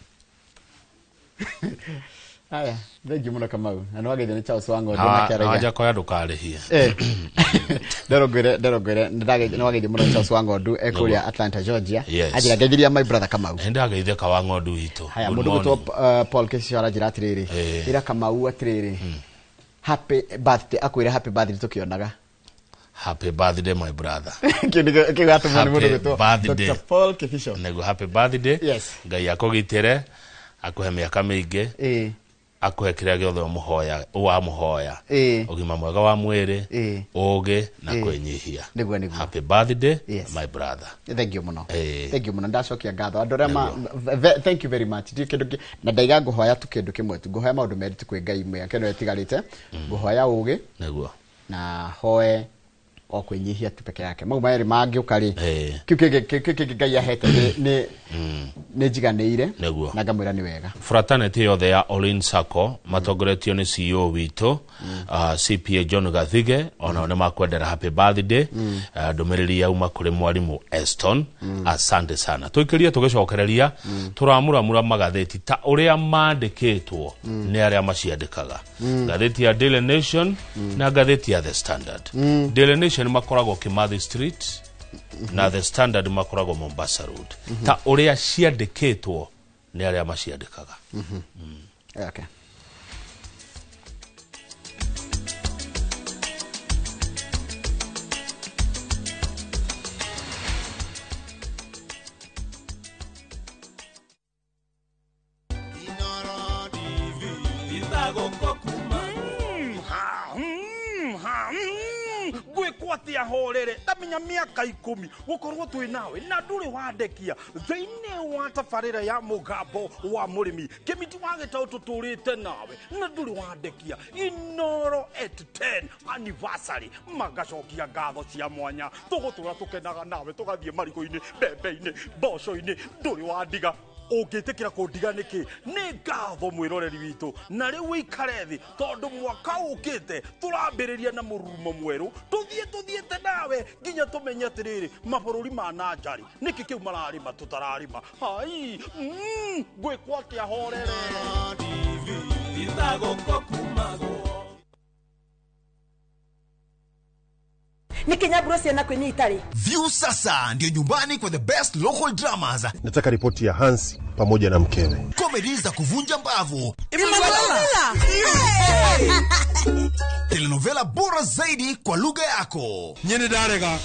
Haya, thank you muno Kamau. Na no wageithio nĩ Charles Wang'ondu na kĩaraiga. Wanja koya ndũkarĩhie. Nderongwire nĩ wageithio mũno Charles Wang'ondu ekũrĩa Atlanta, Georgia. Yes. Anjĩra ngeithiria my brother Kamau. Nĩ ndageithia ka Wang'ondu witũ. Haya, Good mũndũ morning. gwĩtwo Paul Kĩcicio aranjĩra atĩrĩrĩ. Ĩra Kamau atĩrĩrĩ. Happy birthday, akwĩre happy birthday tũkĩonaga. Happy birthday my brother. Kĩu nĩkĩo kĩu gatũmwo nĩ mũndũ Happy gwĩtwo birthday. Dr. Paul Kĩbico. Nĩguo happy birthday. Yes. Ngai akũgitĩre, akũhe mĩaka mĩingĩ. Akuhe kĩrĩa gĩothe ũmũhoya wamũhoya. Ũgima mwega wa mwĩrĩ, ũũgĩ na kwĩnyihia. Nĩguo nĩguo. Happy birthday Yes. my brother. Thank you muno. Thank you muno. Ndacokia ngatho andũ arĩa ma thank you very much. Ndiũ kĩndũ na ndaiga ngũhoya tu kĩndũ kĩmwe tu, ngũhoya maũndũ merĩ tu kwĩ Ngai mĩaka ĩno ĩtigarĩte. Ngũhoya ũũgĩ Nĩguo. na hoe o kwĩnyihia tu peke yake. Mau merĩ mangĩũka rĩ, kĩu kĩngĩ Ngai ahete nĩ nĩ njiganĩire na ngamwĩra nĩ wega. Fraternity yothe ya Olin Sacco matongoretio nĩ CEO witũ CPA John Gathige onao nĩ makwendera happy birthday. Ndũmĩrĩri yauma kũrĩ mwarimũ Eston. Asante sana. Tũikĩrie tũgĩcokereria tũramuramura magathĩti ta ũrĩa mandĩkĩtwo nĩ arĩa maciandĩkaga. Ngathĩti ya Daily Nation na ngathĩti ya The Standard. Daily Nation makoragwo Kimathi Street na The Standard makoragwo Mombasa Road. Ta ũrĩa ciandĩkĩtwo nĩ arĩa maciandĩkaga. Okay. Ngwĩkwo horere ndamenya mĩaka 10 gũkorwo twĩ nawe na ndũrĩ wandekia thĩinĩ wa tabarĩra ya mũgambo wa mũrĩmi kĩmiti wa gĩtaũ tũtũrĩte nawe na ndũrĩ wandekia Inoro at 10 anniversary magacokia ngatho cia mwanya tũgũtũra tũkenaga nawe tũgathiĩ marigũ-inĩ mbembe-inĩ mboco-inĩ ndũrĩ wandiga ũngĩtĩkĩra kũndiga nĩkĩ nĩ ngatho mwĩroreri witũ na rĩu wĩikare thĩ tondũ mwaka ũkĩte tũrambĩrĩria na mũrurumo mwerũ tũthiĩ tũthiĩte nawe nginya tũmenye atĩrĩrĩ mabũrũri ma na nja rĩ nĩkĩ kĩu mararĩma tũtararĩma hai ngwĩkwo atĩa horere. Nikinyaburo ciana kwĩ itarĩ. View sasa ndio nyumbani kwa the best local dramas. Nataka ripoti ya Hansi pamoja na mkewe. Comedy za kuvunja mbavu. Telenovela bora zaidi kwa lugha yako. Nyene ndarega.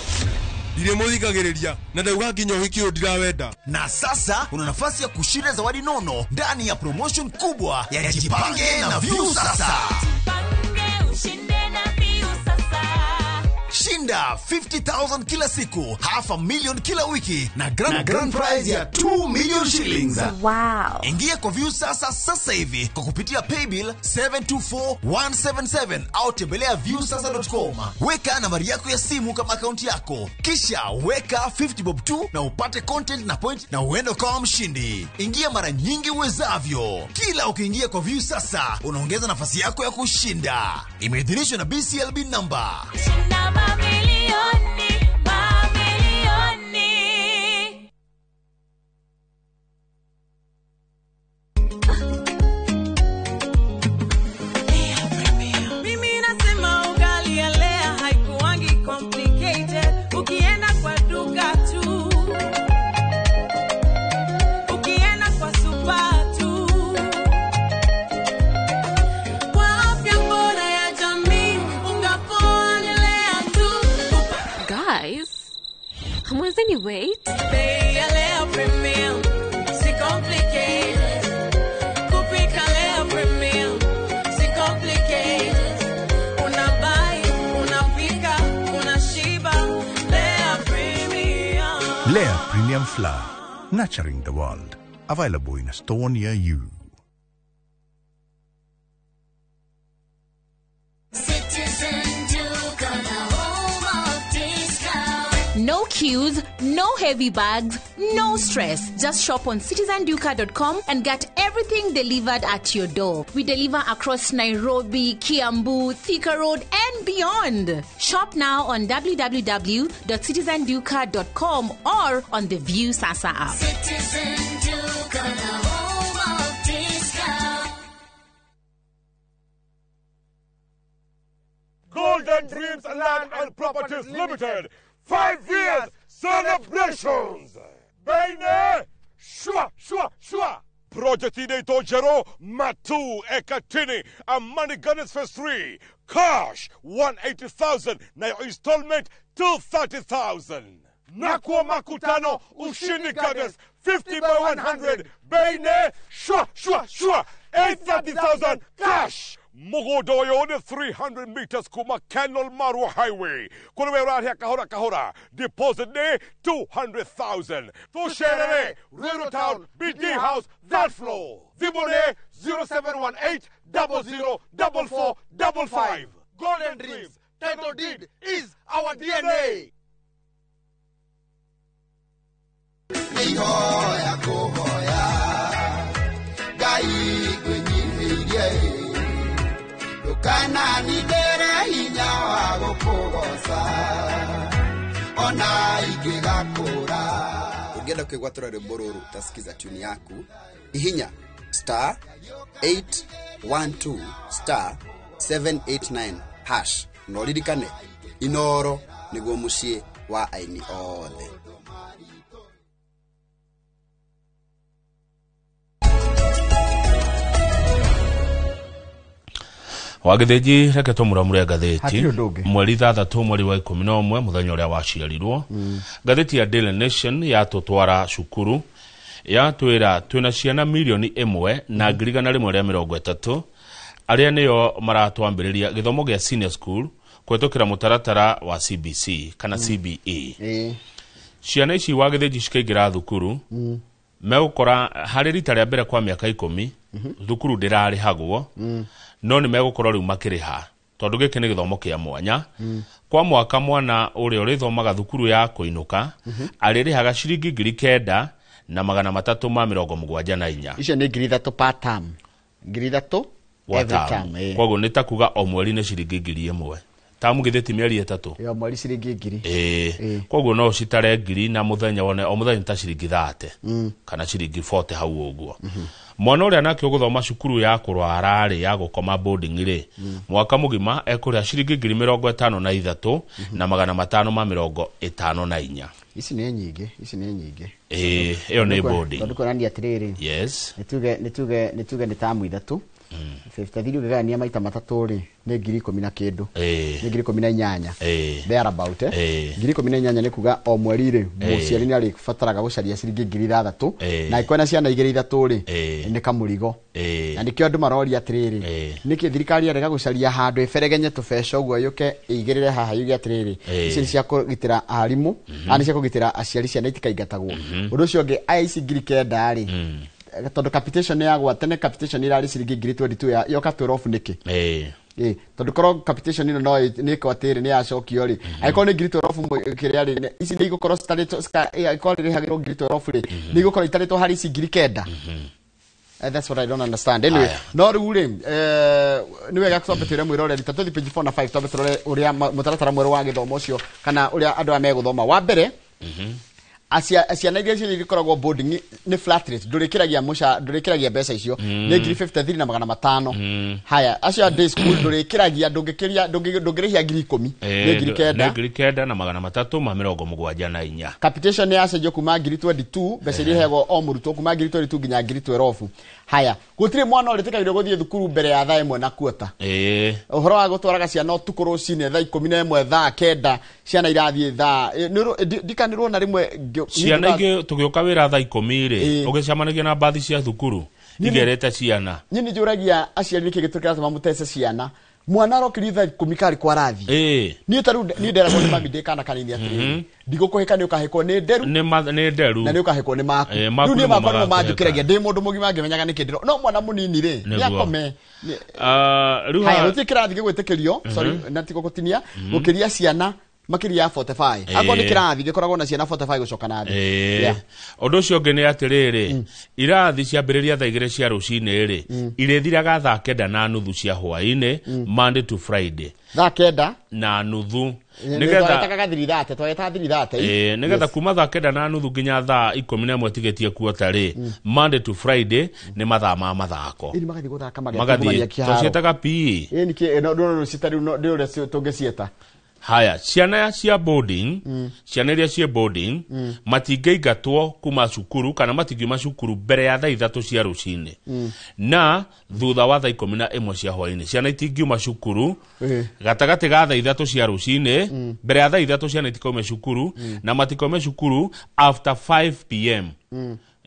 Ndirĩ mũthikagĩrĩria na ndauga nginya ũhiki ũyũ ndirawenda. Na sasa una nafasi ya kushinda zawadi nono ndani ya promotion kubwa ya Jipange na View Sasa. Ushinde na View Sasa. Shinda 50,000 kila siku, 500,000 kila wiki na grand prize ya 2 million shillings. Wow. Ingia kwa View Sasa sasa hivi kwa kupitia paybill 724177 au tembelea viewsasa.com. Weka nambari yako ya simu kama akaunti yako, kisha weka 50 bob tu na upate content na point na uende ukawa mshindi. Ingia mara nyingi uwezavyo. Kila ukiingia kwa View Sasa unaongeza nafasi yako ya kushinda. Imeidhinishwa na BCLB number. Shinda mamilioni, mamilioni. Mimi nasema ugali ya Lea haikuangi complicated. Ukienda kwa duka tu, ukienda kwa super tu. Kwa afya bora ya jamii, unga poa ni Lea tu. Guys, hamwezeni wait? Bei ya Lea Premium, si complicated. Kupika Lea Premium, si complicated. Unabuy, unapika, unashiba. Lea Premium. Lea Premium Flour, nurturing the world. Available in a store near you. No queues, no heavy bags, no stress. Just shop on citizenduka.com and get everything delivered at your door. We deliver across Nairobi, Kiambu, Thika Road, and beyond. Shop now on www.citizenduka.com or on the View Sasa app. Citizen Duka, the home of discount. Golden Dreams Land and Properties Limited, 5 years celebrations. Baine, shwa, shwa, shwa. Project inaitwa Jero Matu Ekatini Amani Gardens Phase 3. Cash 180,000 na your installment 230,000. Nakwa Makutano Ushindi Gardens 50 by 100. Baine, shwa, shwa, shwa. 830,000 cash. Mugodoyo 300 meters kuma Kenol Marua Highway. Kulewe rahia kahora kahora. Deposit ne 200,000. Tusherere Rural Town BD House that floor. Zibone 0718 00 44 55. Golden Dreams title deed is our DNA. Kana nidere hinya wa gukugoca ona ingigakura. Ungienda kwigwatira rwimbo ruru utasikiza tune yaku ihinya star 812 star 789 hash no ririkane Inoro niguo mucii wa aini othe. Wagithĩnji reke tũmũramũre ngathĩti mweri 6 mweri wa 11 mũthenya ũrĩa waciarirwo. Ngathĩti ya Daily Nation yatũtwara cukuru yatwĩra twĩna ciana milioni 1 na 130,000 arĩa nĩo maratwambĩrĩria gĩthomo gĩa senior school kũhetũkĩra mũtaratara wa CBC kana CBE. Ciana ici wagithĩnji cikaingĩra thukuru megũkora harĩ rita rĩa mbere kwa mĩaka 10 thukuru ndĩrarĩhagwo no nĩ megũkorwo rĩu makĩrĩha tondũ gĩkĩ nĩ gĩthomo kĩa mwanya. Kwa mwaka mwana ũrĩa ũrĩthomaga thukuru ya kũinũka arĩrĩhaga ciringi 9,374. Icio nĩ 3,000 per term. 3,000 every term. Koguo nĩ ta kuga o mweri nĩ ciringi 1,000. Tamu githĩ ti mĩeri 3. Yo mweri ciringi 1,000. Koguo no ũcitare 1,000 na mũthenya wone o mũthenya ta ciringi 30 kana ciringi 40 hau ũguo. Mwana ũrĩa nake ũgũthoma cukuru ya kũrwara rĩ ya gũkoma boarding rĩ mwaka mũgima ekũrĩha ciringi 53,554. Ici nĩ nyingĩ, ici nĩ nyingĩ. Ĩyo nĩ boarding. Tondũ kuonania atĩrĩrĩ. Yes. Nĩ tuge nĩ tamu 3. 53 ũngĩgayania maita 3 rĩ nĩ 10,000 na kĩndũ. Nĩ 18,000. There about 18,000 nĩ kuga o mweri rĩ mũciari nĩ arĩbataraga gũcaria ciringi 6,000 na ĩkorwo na ciana 2 3 rĩ nĩ kamũrigo. Na nĩkĩo andũ maroria atĩrĩrĩ nĩkĩ thirikari yarega gũcaria handũ ĩberegenye tũbeca ũguo yũke ĩigĩrĩre haha yuge atĩrĩrĩ ici nĩ cia kũgitĩra arimũ na nĩ cia kũgitĩra aciari ciana itikaingatagwo. Ũndũ ũcio ũngĩ aya ici 9,000 rĩ tondũ capitation yagwa tene capitation irarĩ ciringi 22,000 ya yoka 12 nĩkĩ tondũ korwo capitation ĩno no nĩ ĩko atĩrĩ nĩ yacokio rĩ angĩkorwo nĩ 12,000 kĩrĩa rĩ ici nĩ igũkorwo citarĩtwo angĩkorwo rĩrĩhagĩrwo 12,000 rĩ nĩ igũkorwo itarĩtwo harĩ ici 9,000. That's what I don't understand. Anyway, no rĩu rĩ nĩ wega twambe twĩre mwĩroreri ta tũthiĩ page 4 na 5 twambe tũrore ũrĩa mũtaratara mwerũ wa gĩthomo ũcio kana ũrĩa andũ aya megũthoma. Wa mbere ciana iria ciothe ikoragwo boarding nĩ flat rate ndũrĩkĩragia ndũrĩkĩragia mbeca icio nĩ 53,500. Haya acio a day school ndũrĩkĩragia ndũngĩkĩria ndũngĩrĩhia 10,000 nĩ 9,000 nĩ 9,374. Capitation nĩ yacenjio kuma 22,000 mbeca iria iheagwo o mũrutwo kuma 22,000 nginya 12,000. Haya gũtirĩ mwana ũrĩtĩkagĩrwo gũthiĩ thukuru mbere ya thaa 1:15. Ũhoro wa gũtwaraga ciana ũtukũ rũcinĩ thaa 11 thaa 9 ciana irathiĩ thaa ndikanĩrwo na rĩmwe ciana ingĩ tũgĩũka wĩra thaa 10 rĩ ũgĩcemanagia na mbathi cia thukuru igerete ciana. Niĩ nĩ njũragia aciari nĩkĩ gĩtũmi kĩratũma mũtece ciana mwana arokĩrio thaa 10 karĩ kwa rathi. Niĩ ta rĩu niĩ nderagwo nĩ mami ndĩ kana kanini atĩrĩrĩ ndigũkũhĩka nĩ ũkahĩkwo nĩ nderu nĩ nderu na nĩ ũkahĩkwo nĩ maku. Rĩu niĩ makwa nĩmo manjũkĩragia ndĩ mũndũ mũgima ngĩmenyaga nĩkĩ ndĩro no mwana mũnini rĩ nĩ akome. Haya gũtirĩ kĩrathi gĩgwĩtĩkĩrio sorry na ti gũgũtinia gũkĩria ciana Makĩria ya 45. Akorwo nĩ kĩrathi gĩkoragwo na ciana 45 gũcoka na thĩ. Ũndũ ũcio ũngĩ nĩ atĩrĩrĩ, irathi ciambĩrĩria thaa 2 cia rũcinĩ rĩ, irĩthiraga thaa 9:30 cia hwaĩ-inĩ, Monday to Friday. Thaa 9 na nuthu. Nĩgetha gathirithate twagetaga thirithate. Nĩgetha kuma thaa 9:30 nginya thaa 11 tigĩtie kuota rĩ, Monday to Friday nĩ mathaa ma mathako. Ĩni magathiĩ gũthaka. Magathiĩ tũciĩtaga PE. Ĩni kĩ no no cita rĩu no ndĩ ũrĩa tũngĩciĩta. Haya, ciana cia boarding, ciana iria ciĩ boarding matingĩingatwo kuma cukuru kana matingiuma cukuru mbere ya thaa 3 cia rũcinĩ na thutha wa thaa 11 cia hwaĩ-inĩ. Ciana itingiuma cukuru gatagatĩ ga thaa 3 cia rũcinĩ, mbere ya thaa 3 ciana itikaume cukuru na matikaume cukuru after 5 p.m.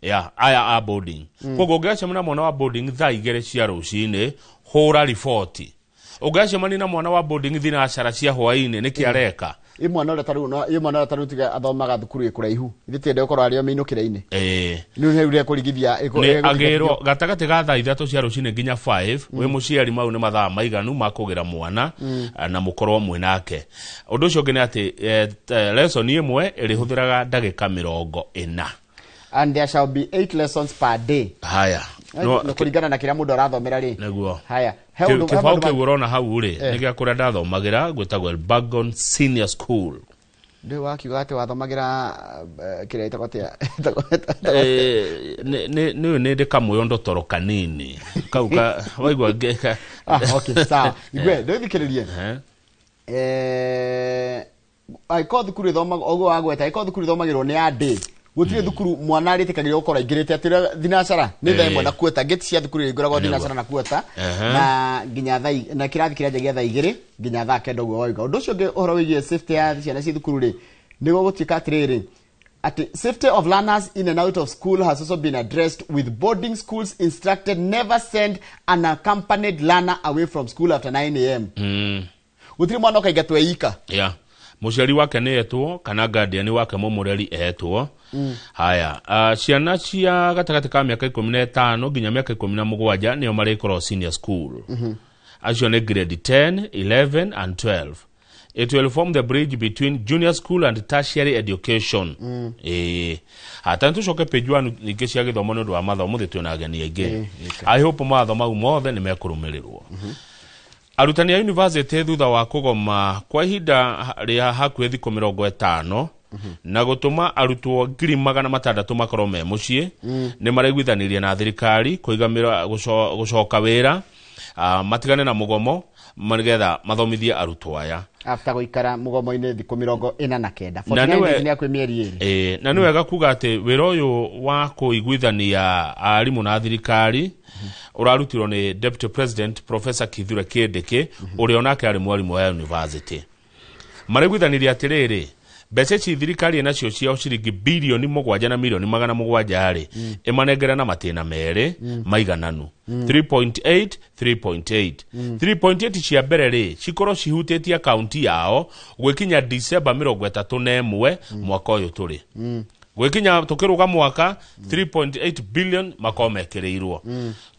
Ya aya a boarding. Koguo ũngĩgacemania na mwana wa boarding thaa 2 cia rũcinĩ, hũra riboti. Ũngĩgacemania na mwana wa boarding thinacara cia hwaĩ-inĩ, nĩkĩ areka? Ĩ mwana ũrĩa tarĩu no ĩ mwana ũrĩa tarĩu tiga athomaga thukuru ĩ kũraihu, ithe tiende gũkorwo arĩ o mĩinũkĩre-inĩ. Rĩu hau rĩkũrigithia. Nĩ agĩrwo gatagatĩ ga thaa 3 cia rũcinĩ nginya 5. Wĩ mũciari, mau nĩ mathaa maiganu ma kũgĩra mwana na mũkorwo mwĩ nake. Ũndũ ũcio ũngĩ nĩ atĩ lesson ĩmwe ĩrĩhũthĩraga ndagĩka 40. And there shall be 8 lessons per day. Haya. No, kũringana na kĩrĩa mũndũ arathomera rĩ. Nĩguo. Haya, he ũndũ he Kĩbaũ maũndũ kĩu ũrona hau rĩ, nĩ gĩa kũrĩa ndathomagĩra, gwĩtagwo Elbagon Senior School. Ndĩ wakiuga atĩ wathomagĩra kĩrĩa ĩtagwo atĩa? Nĩ nĩ ndĩ kamũyo ndotoro kanini kau ka waigua Ah, okay, sawa, igwe ndĩthikĩrĩrie. Angĩkorwo thukuru ĩthomagwo ũguo wagweta, angĩkorwo thukuru ĩthomagĩrwo nĩ ya day, gũtirĩ thukuru mwana arĩtĩkagĩrwo gũkorwo aingĩrĩte atĩ ũrĩa thinacara nĩ thaa 1:15. Gate cia thukuru ĩhingũragwo thinacara na kuota na nginya thaa na kĩrathi kĩranjagia thaa 2 nginya thaa 9, ũguo wauga. Ũndũ ũcio ũngĩ, ũhoro wĩgiĩ safety ya ciana ci thukuru rĩ, nĩguo gũtuĩka atĩrĩrĩ, atĩ safety of learners in and out of school has also been addressed, with boarding schools instructed never send unaccompanied learner away from school after 9 a.m. Gũtirĩ mwana ũkaingatwo eika. Ya mũciari wake nĩ etwo kana guardian wake mũmũreri etwo. Haya, ciana cia gatagatĩ ka mĩaka 15 nginya mĩaka 17 nĩo marĩkorwo senior school. Acio nĩ grade 10, 11 and 12. It will form the bridge between junior school and tertiary education. Hata nĩtũcoke page 1 ningĩ cia gĩthomo nĩ ũndũ wa mathomo thĩ twĩna ageni aingĩ. I hope mawatho mau mothe nĩ mekũrũmĩrĩrwo. Arutani a university, thutha wa kũgoma kwa ihinda rĩa hakuhĩ thikũ 50 na gũtũma arutwo 600,000 makorwo me mũciĩ, nĩ maraiguithanirie na thirikari kũiga gũcoka wĩra, matigane na mũgomo nĩgetha mathomithie arutwo aya. After gũikara mũgomo-inĩ thikũ 49. Na 49 nĩwe days, nĩ hakuhĩ mĩeri 2. Na nĩ wega kuga atĩ wĩra ũyũ wa kũiguithania arimũ na thirikari ũrarutirwo nĩ Deputy President Professor Kithure Kindiki, ũrĩa onake arĩ mwarimũ wa university. Maraiguithanirie atĩrĩrĩ, mbeca ici thirikari ĩnacio cia ciringi 7 bilioni na milioni 700 rĩ, ĩmanengere na matĩna merĩ maigananu, 3.8 3.8 3.8 cia mbere rĩ, cikorwo cihutĩtie akaunti yao gwĩkinya December 31 mwaka ũyũ tũrĩ. Gwĩkinya tũkĩrũga mwaka, 3.8 billion makorwo mekĩrĩirwo.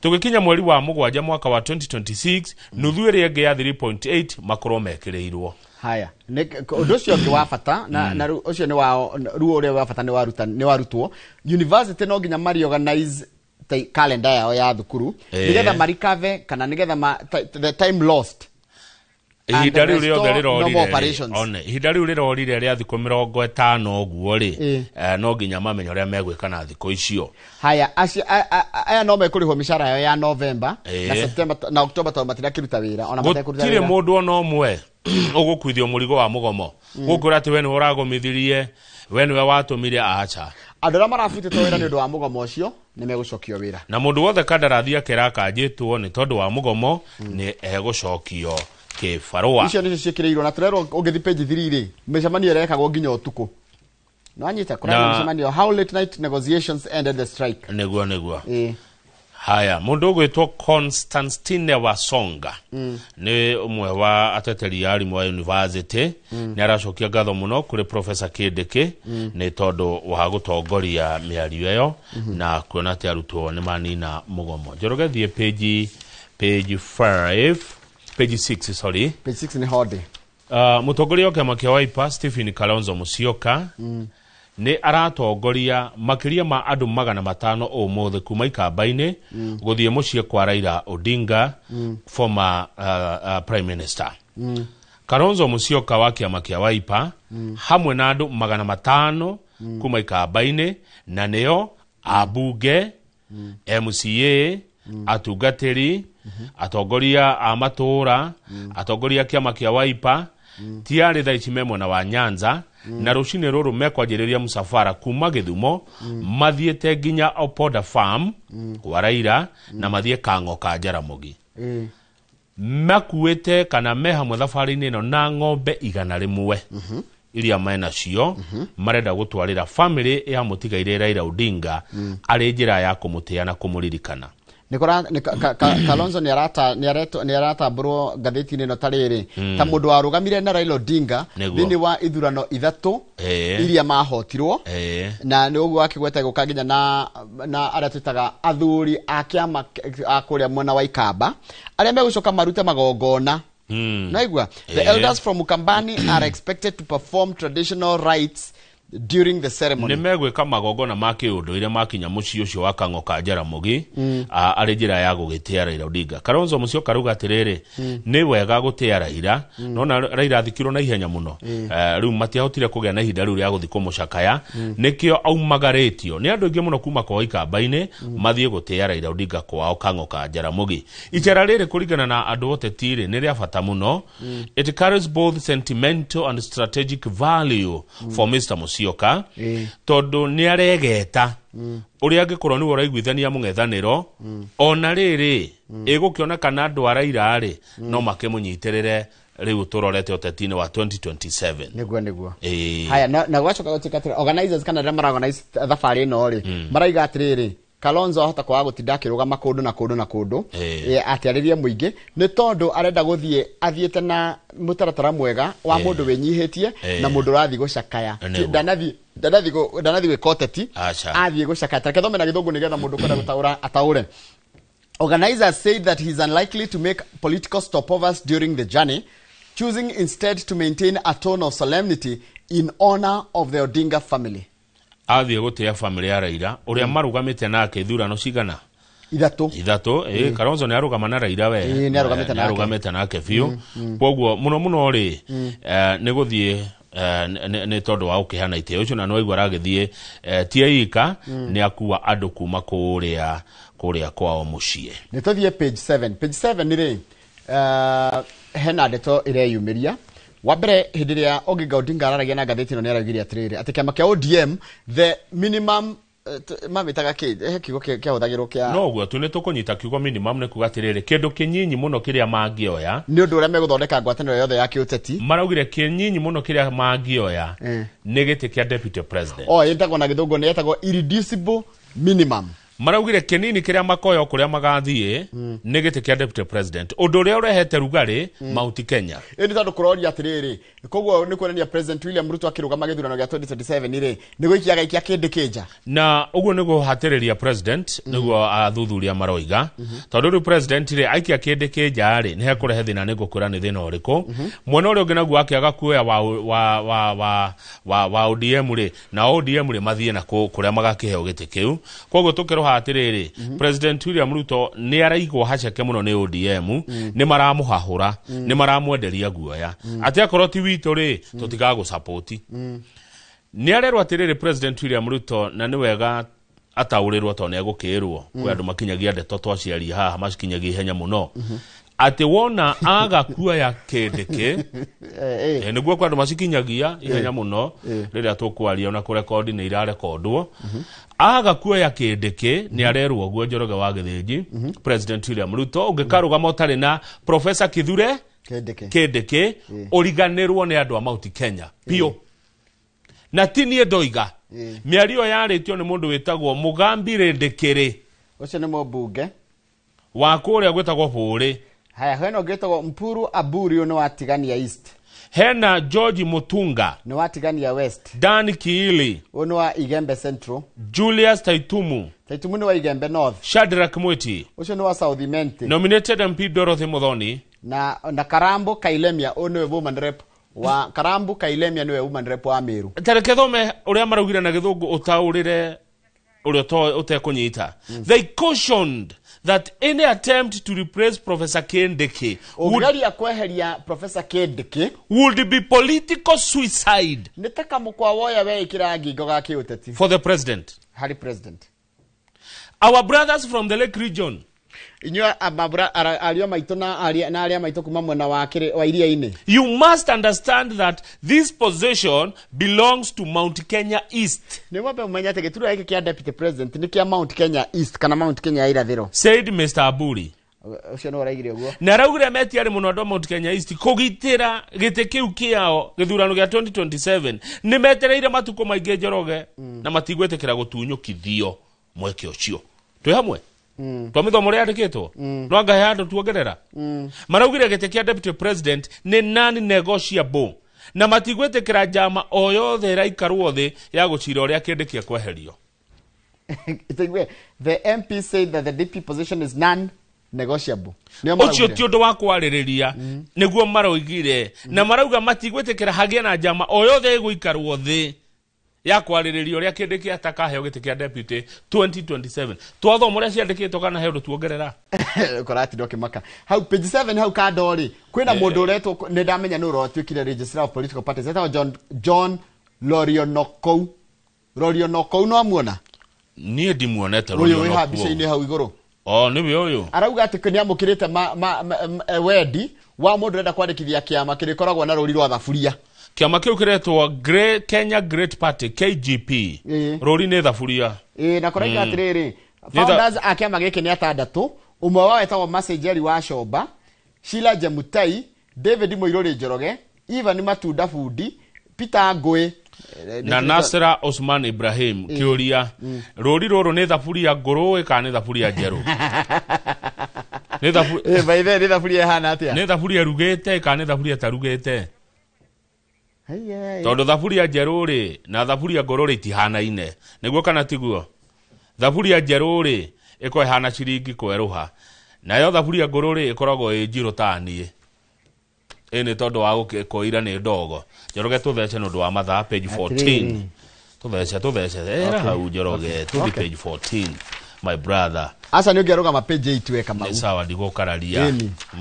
Tũgĩkinya mweri wa mũgwanja mwaka wa 2026, nuthu ĩrĩa ĩngĩ ya 3.8 makorwo mekĩrĩirwo. Haya, ũndũ ũcio ũngĩ wa bata na rĩu ũcio nĩ wa rĩu ũrĩa wa bata nĩ waruta nĩ warutwo university no nginya mariorganize calendar yao ya thukuru nĩgetha marikave kana nĩgetha the time lost and Ihinda rĩu rĩothe restore normal rĩrorire rĩ, operations. One ihinda rĩu rĩrorire rĩa thikũ 50 ũguo rĩ, no nginya mamenye ũrĩa megwĩka na thikũ icio. Haya, acio aya no mekũrĩhwo mĩcara yao ya November na September na October tondũ matirakĩruta wĩra ona matekũruta Gũtirĩ wĩra. Mũndũ ona ũmwe ũgũkuithio mũrigo wa mũgomo gũkwĩra atĩ we nĩwe ũragomithirie, we nĩwe watũmire, aca. Andũ arĩa marabutĩtwo wĩra nĩ ũndũ wa mũgomo ũcio nĩ megũcokio wĩra. Na mũndũ wothe kandarathi yake ĩrakanjĩtwo nĩ tondũ wa mũgomo nĩ egũcokio kĩbarũa. Icio nĩcio ciĩkĩrĩirwo na tũrerwo ũngĩthi page 3 rĩ, mĩcemanio ĩrekagwo nginya ũtukũ no anyita kũrarĩ mĩcemanio, how late night negotiations ended the strike. Nĩguo. Haya, mũndũ ũgwĩtwo Constantine Wasonga nĩ ũmwe wa ateteri a arimũ a university. Nĩ aracokia ngatho mũno kũrĩ Professor Kindiki nĩ tondũ wa gũtongoria mĩario ĩyo na kuona atĩ arutwo nĩ manina mũgomo. Njoroge, thiĩ page 5, page 6, sorry. Page 6 nĩ hode. Mũtongoria wa kĩama kĩa Wiper Stephen Kalonzo Musyoka nĩ aratongoria makĩria ma andũ 500 ũmũthĩ kuma ikamba-inĩ gũthiĩ mũciĩ kwa Raila Odinga, former prime minister. Kalonzo Musyoka wa kĩama kĩa Wiper hamwe na andũ 500 kuma ikamba-inĩ, na nĩo ambunge, MCA, atungatĩri, atongoria a matũũra, atongoria a kĩama kĩa Wiper, ti arĩ thaa ici me mwena wa Nyanza, na rũcinĩ rũrũ mekwanjĩrĩria mũcabara kuma Gĩthumo mathiĩte nginya Opoda Farm kwa Raila na mathiĩ Kang'o ka Jaramogi. Makuĩte kana me hamwe thabarĩ-inĩ ĩno na ng'ombe 100 iria menacio marenda gũtwarĩra family ya mũtigairĩ Raila Odinga arĩ njĩra ya kũmũtĩa na kũmũririkana. Kalonzo nĩ aratambũrwo ngathĩti-inĩ ĩno ta rĩrĩ ta mũndũ warũgamire na Raila Odinga thĩinĩ wa ithurano 3 iria mahotirwo, na nĩ ũguo akĩgweta gũka nginya na arĩa twĩtaga athuri a kĩama a kũrĩa mwena wa Ikamba arĩa megũcoka marute magongona. Naigua, the elders from Ukambani are expected to perform traditional rites during the ceremony. Nĩ megwĩka magongona ma kĩũndũire makinya mũciĩ ũcio wa Kang'o ka Jaramogi arĩ njĩra ya gũgĩtĩa Raila Odinga. Kalonzo Musyoka arauga atĩrĩrĩ, nĩ wega gũtĩa Raila, nona Raila athikirwo na ihenya mũno, rĩu matiahotire kũgĩa na ihinda rĩu rĩa gũthiĩ kũmũcakaya, nĩkĩo aumagarĩtio nĩ andũ aingĩ mũno kuma kwao ikamba-inĩ mathiĩ gũtĩa Raila Odinga kwao Kang'o ka Jaramogi. Icera rĩrĩ kũringana na andũ oteti rĩ nĩ rĩa bata mũno. It carries both sentimental and strategic value for Mr. Musyoka, tondũ nĩ aregeta ũrĩa angĩkorwo nĩwe ũraiguithania mũng'ethanĩro, ona rĩrĩ ĩgũkĩona kana andũ a Raila rĩ no makĩmũnyitĩrĩre rĩu tũrorete ũteti-inĩ wa 2027. Nĩguo. Haya, na gwacoka gũtuĩka atĩrĩ, organizers kana arĩa maraorganize thabarĩ ĩno rĩ maraiga atĩrĩrĩ, Kalonzo ahota kwaga gũtinda akĩrũgama kũndũ na kũndũ na kũndũ akĩarĩria mũingĩ nĩ tondũ arenda gũthiĩ athiĩte na mũtaratara mwega wa mũndũ wĩnyihĩtie na mũndũ ũrathiĩ gũcakaya. Ndanathiĩ gwĩka ũteti, athiĩ gũcakaya. Ta reke thome na Gĩthũngũ nĩgetha mũndũ ũkwenda gũtaũra ataũre. Organizers said that he's unlikely to make political stopovers during the journey, choosing instead to maintain a tone of solemnity in honor of the Odinga family. Athiĩ gũtĩa family ya Raila ũrĩa marũgamĩte nake ithurano cigana ithatũ. Kalonzo nĩ arũgama na Raila we, nĩ arũgamĩte nake biũ. Koguo mũno mũno rĩ nĩ gũthiĩ nĩ tondũ wa gũkĩheana itĩo icio, na nĩ waigua aragĩthiĩ ti eika, nĩ akua andũ kuma kũrĩa kwao mũciĩ. Nĩ tũthiĩ page 7. Page 7 rĩ hena ndeto ĩreyumĩria. Wa mbere hĩndĩ ĩrĩa Oginga Odinga araragia na ngathĩti ĩno nĩ araugire atĩrĩrĩ atĩ kĩama kĩa ODM the minimum mamĩtaga kĩ he kiugo kĩahũthagĩrwo kĩa no ũguo tu nĩ tũkũnyita kiugo minimum, nĩ kuga atĩrĩrĩ kĩndũ kĩnyinyi mũno kĩrĩa mangĩoya nĩ ũndũ ũrĩa megũthondeka ngwatanĩro yothe ya kĩũteti. Maraugire kĩnyinyi mũno kĩrĩa mangĩoya nĩ gĩtĩ kĩa deputy president. Ĩtagwo na Gĩthũngũ nĩ ĩtagwo irreducible minimum. Maraugire kĩnini kĩrĩa makoya kũrĩa magathiĩ nĩ gĩtĩ kĩa deputy president, ũndũ ũrĩa ũrehete rugarĩ Mount Kenya. Ĩĩ nĩ tondũ kũroria atĩrĩrĩ, koguo nĩ kuonania President William Ruto akĩrũgama gĩthurano gĩa 2027 rĩ nĩ gũikia gaikia kĩndĩ kĩnja, na ũguo nĩguo hatĩrĩria president, nĩguo athuthuria maroiga, tondũ rĩu president rĩ aikia kĩndĩ kĩnja rĩ nĩ hekũrehe thĩna, nĩ ngũkwĩra nĩ thĩna ũrĩkũ. Mwena ũrĩa ũngĩ naguo akĩaga kuoya wa ODM rĩ, na ODM rĩ mathiĩ na kũrĩa magakĩheo gĩtĩ kĩu. Koguo tũkĩroha atĩrĩrĩ, President William Ruto nĩ araigwo haceke mũno nĩ ODM, nĩ maramũhahũra, nĩ maramwenderia guoya atĩ akorwo ti witũ rĩ tũtigagũsapoti. Nĩ arerwo atĩrĩrĩ President William Ruto, na nĩ wega ataũrĩrwo tondũ nĩ egũkĩrwo kwĩ andũ makinyagia ndeto twaciaria haha macikinyagia ihenya mũno, atĩ wona aga kuoya kĩndĩ kĩ nĩguo kwĩ andũ macikinyagia ihenya mũno rĩrĩa tũkwaria ona kũrekondi nĩ irarekondwo. Aga kuoya kĩndĩ kĩ nĩ arerwo ũguo Njoroge wa Gĩthĩnji, President William Ruto ũngĩkarũgama ũtarĩ na Professor Kithure Kindiki ũriganĩrwo nĩ andũ a Mount Kenya biũ. Na ti niĩ ndoiga, mĩario yarĩtio nĩ mũndũ wĩtagwo Mugambi Rĩndĩkĩrĩ, ũcio nĩ mũmbunge wa kũrĩa gwĩtagwo Bũrĩ. Haya, hena ũngĩ wĩtagwo Mpuru Aburi, nĩ wa Tigania East. Hena George Mutunga nĩ wa Tigania West. Dan Kiili nĩ wa Igembe Central. Julius Taitumu, Taitumu nĩ wa Igembe North. Shadrack Mwiti ũcio nĩ wa South Imenti. Nominated MP Dorothy Muthoni na Karambo Kailemia ũyũ nĩwe woman rep Wa Karambu Kailemia niwe woman rep wa Meru. Tareke thome uria maraugire na githungu utaurire uria utekũnyita. They cautioned that any attempt to replace Professor Kindiki ũngĩgeria kweheria Professor Kindiki would be political suicide. Nĩ ta kamũkwa woya weĩkĩra ngingo ga kĩũteti for the president. Harĩ president. Our brothers from the Lake region, inyuĩ aria maitũ na aria maitũ kuma mwena wa iria-inĩ, you must understand that this position belongs to Mount Kenya East. Nĩ wambe ũmenye atĩ gĩturwa gĩkĩ kĩa deputy president nĩ kĩa Mount Kenya East kana Mount Kenya ya irathĩro, said Mr. Aburi. Ũcio nĩ ũraigire ũguo. Na araugire metiarĩ mũno andũ a Mount Kenya East kũgitĩra gĩtĩ kĩu kĩao gĩthurano gĩa 2027. Nĩ metereire matukũ maingĩ Njoroge, na matigwĩtĩkĩra gũtunyũkithio mweke ũcio. Twĩ hamwe? Twamĩthoma ũrĩa yandĩkĩtwo? No anga he handũ tuongerera? Maraugire gĩtĩ kĩa deputy president nĩ non-negotiable na matigwĩtĩkĩra njama o yothe ĩraikarwo thĩ ya gũcira ũrĩa Kindiki ekweherio. The MP said that the DP position is non-negotiable. Ũcio ti ũndũ wa kwarĩrĩria, nĩguo maroigire. Na marauga matigwĩtĩkĩra hagĩe na njama o yothe ĩgũikarwo thĩ ya kwarĩrĩria ũrĩa Kindiki atakaheo gĩtĩ kĩa deputy 2027. Twathoma ũrĩa ciandĩkĩtwo kana he ũndũ tuongerera? Ũratinda ũkĩmaka. Hau page 7 hau kando rĩ, kwĩna mũndũ ũretwo, nĩ ndamenya nĩ ũratuĩkire registrar of political parties, etagwo John Lorionokou. Lorionokou no amuona? Niĩ ndimuonete. Ũyũ wĩ haha mbica-inĩ hau igũrũ. O nĩwe ũyũ. Arauga atĩ nĩ amũkĩrĩte wendi wa mũndũ ũrenda kwandĩkithia kĩama kĩrĩkoragwo na rũri rwa thaburia. Kĩama kĩu kĩretwo Kenya Great Party KGP. Rũri nĩ thaburia. Na kũraiga atĩrĩrĩ, founders a kĩama gĩkĩ nĩ atandatũ, ũmwe wao etagwo Mercy Njeri wa Shomba, Sheila Jemutai, David Mũirũrĩ Njoroge, Ivan Matunda Bundi, Peter Ngũĩ na Nasra Osman Ibrahim. Kĩũria, rũri rũrũ nĩ thaburia ngũrũ kana nĩ thaburia njerũ? Nĩ thaburia. By the way, nĩ thaburia ĩhana atĩa? Nĩ thaburia ĩrugĩte kana nĩ thaburia ĩtarugĩte? Tondũ thaburia njerũ rĩ na thaburia ngũrũ rĩ itihanaine, nĩguo kana tiguo? Thaburia njerũ rĩ ĩkoragwo ĩhana ciringi kwerũha, nayo thaburia ngũrũ rĩ ĩkoragwo ĩ njirũ ta niĩ. Ĩ nĩ tondũ wa gũkĩira nĩ ndogo. Njoroge tũthece nĩ ũndũ wa mathaa, page 14. Tũthece era hau Njoroge, tũthi page 14 my brother. Aca nĩ ũngĩarũgama page 8 we Kamau. Nĩ sawa, ndigũkararia.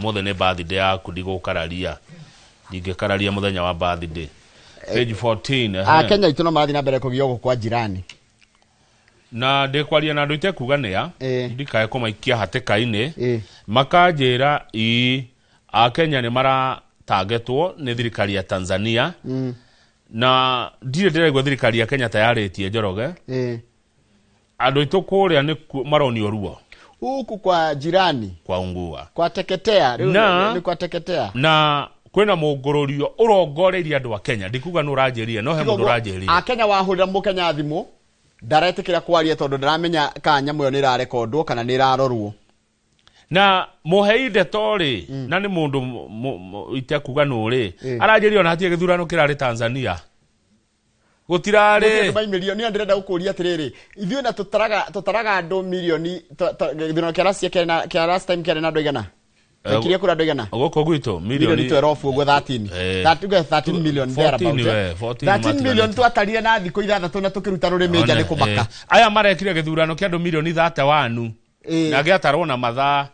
Ũmũthĩ nĩ birthday yaku, ndigũkararia. Ndingĩkararia mũthenya wa birthday. Page 14. Akenya itũ no marathiĩ na mbere kũgio gũkũ kwa jirani. Na ndĩkwaria na andũ itekuga nĩa, ndikae kũmaikia hatĩka-inĩ, makanjĩra ii Akenya nĩ maratangetwo nĩ thirikari ya Tanzania. Na ndirĩ ndĩraigua thirikari ya Kenya tayarĩtie Njoroge. Andũ aitũ kũrĩa nĩ maronio ruo huku kwa jirani, kwa ungua, kwa teketea, rĩu nĩ kwa teketea. Na kwĩna mũngũrũrio ũrongoreirie andũ a Kenya. Ndikuga nĩ ũranjĩrire, no he mũndũ ũranjĩrire. Akenya wahũrĩra mũkenya thimũ ndaretĩkĩra kwaria tondũ ndaramenya kana nyamũ ĩyo nĩ ĩrarekondwo kana nĩ ĩrarorwo. Na mũhei ndeto rĩ, na nĩ mũndũ itekuga nũ rĩ, aranjĩrire ona hatirĩ gĩthurano kĩrarĩ Tanzania. Gũtirarĩ. Niĩ ndĩrenda gũkũria atĩrĩrĩ, ithuĩ na tũtaraga andũ mirioni, gĩthurano kĩa last time kĩarĩ na andũ aigana? Kiria kura andũ aigana? Gũkũ gwitũ milioni 12 ũguo 13. 13 million thereabout. 13 million twatarire na thikũ ithathatũ na tũkĩruta rũrĩmĩ nja nĩ kũmaka. Aya marekire gĩthurano kĩa andũ milioni 31 na gĩatarwo na mathaa.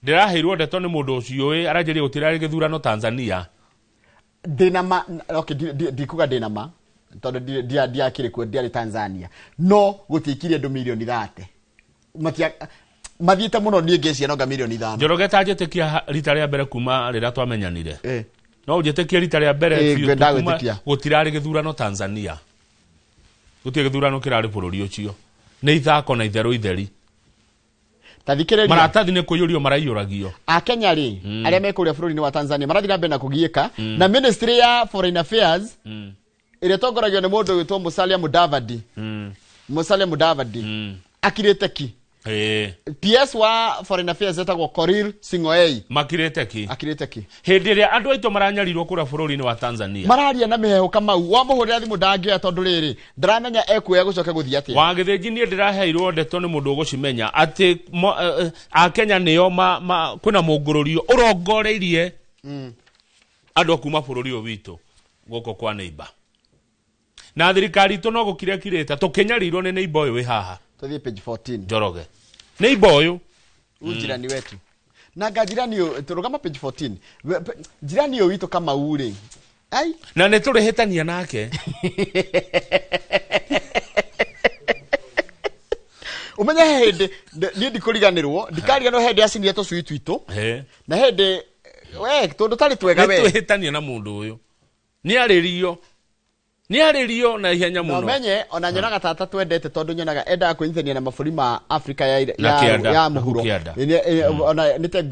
Ndĩraheirwo ndeto nĩ mũndũ ũcio ĩ aranjĩrire gũtirarĩ gĩthurano Tanzania. Ndĩna ma, okay, ndikuga ndĩna ma tondũ ndiakĩrĩ kuo, ndiarĩ Tanzania, no gũtiaikirie andũ milioni 30. Mathiĩte mũno niĩ ngĩciria no nga milioni 5. Njoroge ta njĩtĩkia rita rĩa mbere kuma rĩrĩa twamenyanire. No njĩtĩkie rita rĩa mbere biũ gũtirarĩ gĩthurano Tanzania. Gũtirĩ gĩthurano kĩrarĩ bũrũri ũcio. Nĩ ithako na itherũ itheri. Tathikĩrĩria. Maratathi nĩ kũiyũrio maraiyũragio. Akenya rĩ, arĩa me kũrĩa bũrũri-inĩ wa Tanzania marathiĩ na mbere na kũgiĩka, na Ministry ya Foreign Affairs ĩrĩa ĩtongoragio nĩ mũndũ wĩtwo Musalia Mudavadi. Musalia Mudavadi akirĩte ki. PS wa Foreign Affairs etagwo Korir Sing'oei. Makirĩte ki. Akirĩte ki. Hĩndĩ ĩrĩa andũ aitũ maranyarirwo kũrĩa bũrũri-inĩ wa Tanzania. Mararia na mĩheehũ Kamau. Wamũhũrĩra thimũ ndangĩoya tondũ rĩrĩ ndaramenya ekuoya gũcoka gũthiĩ atĩa. Wagĩthĩnji niĩ ndĩraheirwo ndeto nĩ mũndũ ũgũcimenya atĩ Akenya nĩo kwĩna mũngũrũrio ũrongoreirie andũ a kuma bũrũri ũyũ witũ. Gũkũ kwa neighbor. Na thirikari itũ no gũkira kirĩte tũkĩnyarirwo nĩ neighbor ũyũ wĩ haha. Tũthiĩ page 14. Njoroge. Neighbor ũyũ. Jirani wetu. Na nga jirani ũyũ tũrũgama page 14. Jirani ũyũ witũ Kamau rĩ. Ai. Na nĩ tũrĩhĩtania nake. Umenye hĩndĩ niĩ ndikũriganĩrwo, ndikariganĩrwo hĩndĩ acinire tũcui twitũ. Na hĩndĩ we tondũ tarĩ twega we. Nĩ twĩhĩtania na mũndũ ũyũ. Nĩ arĩrio na ihenya mũno. No menye ona nyonaga tata twendete tondũ nyonaga endaga kwĩnyitithania na mabũrũri ma Afrika ya mũhuro. Ona nĩte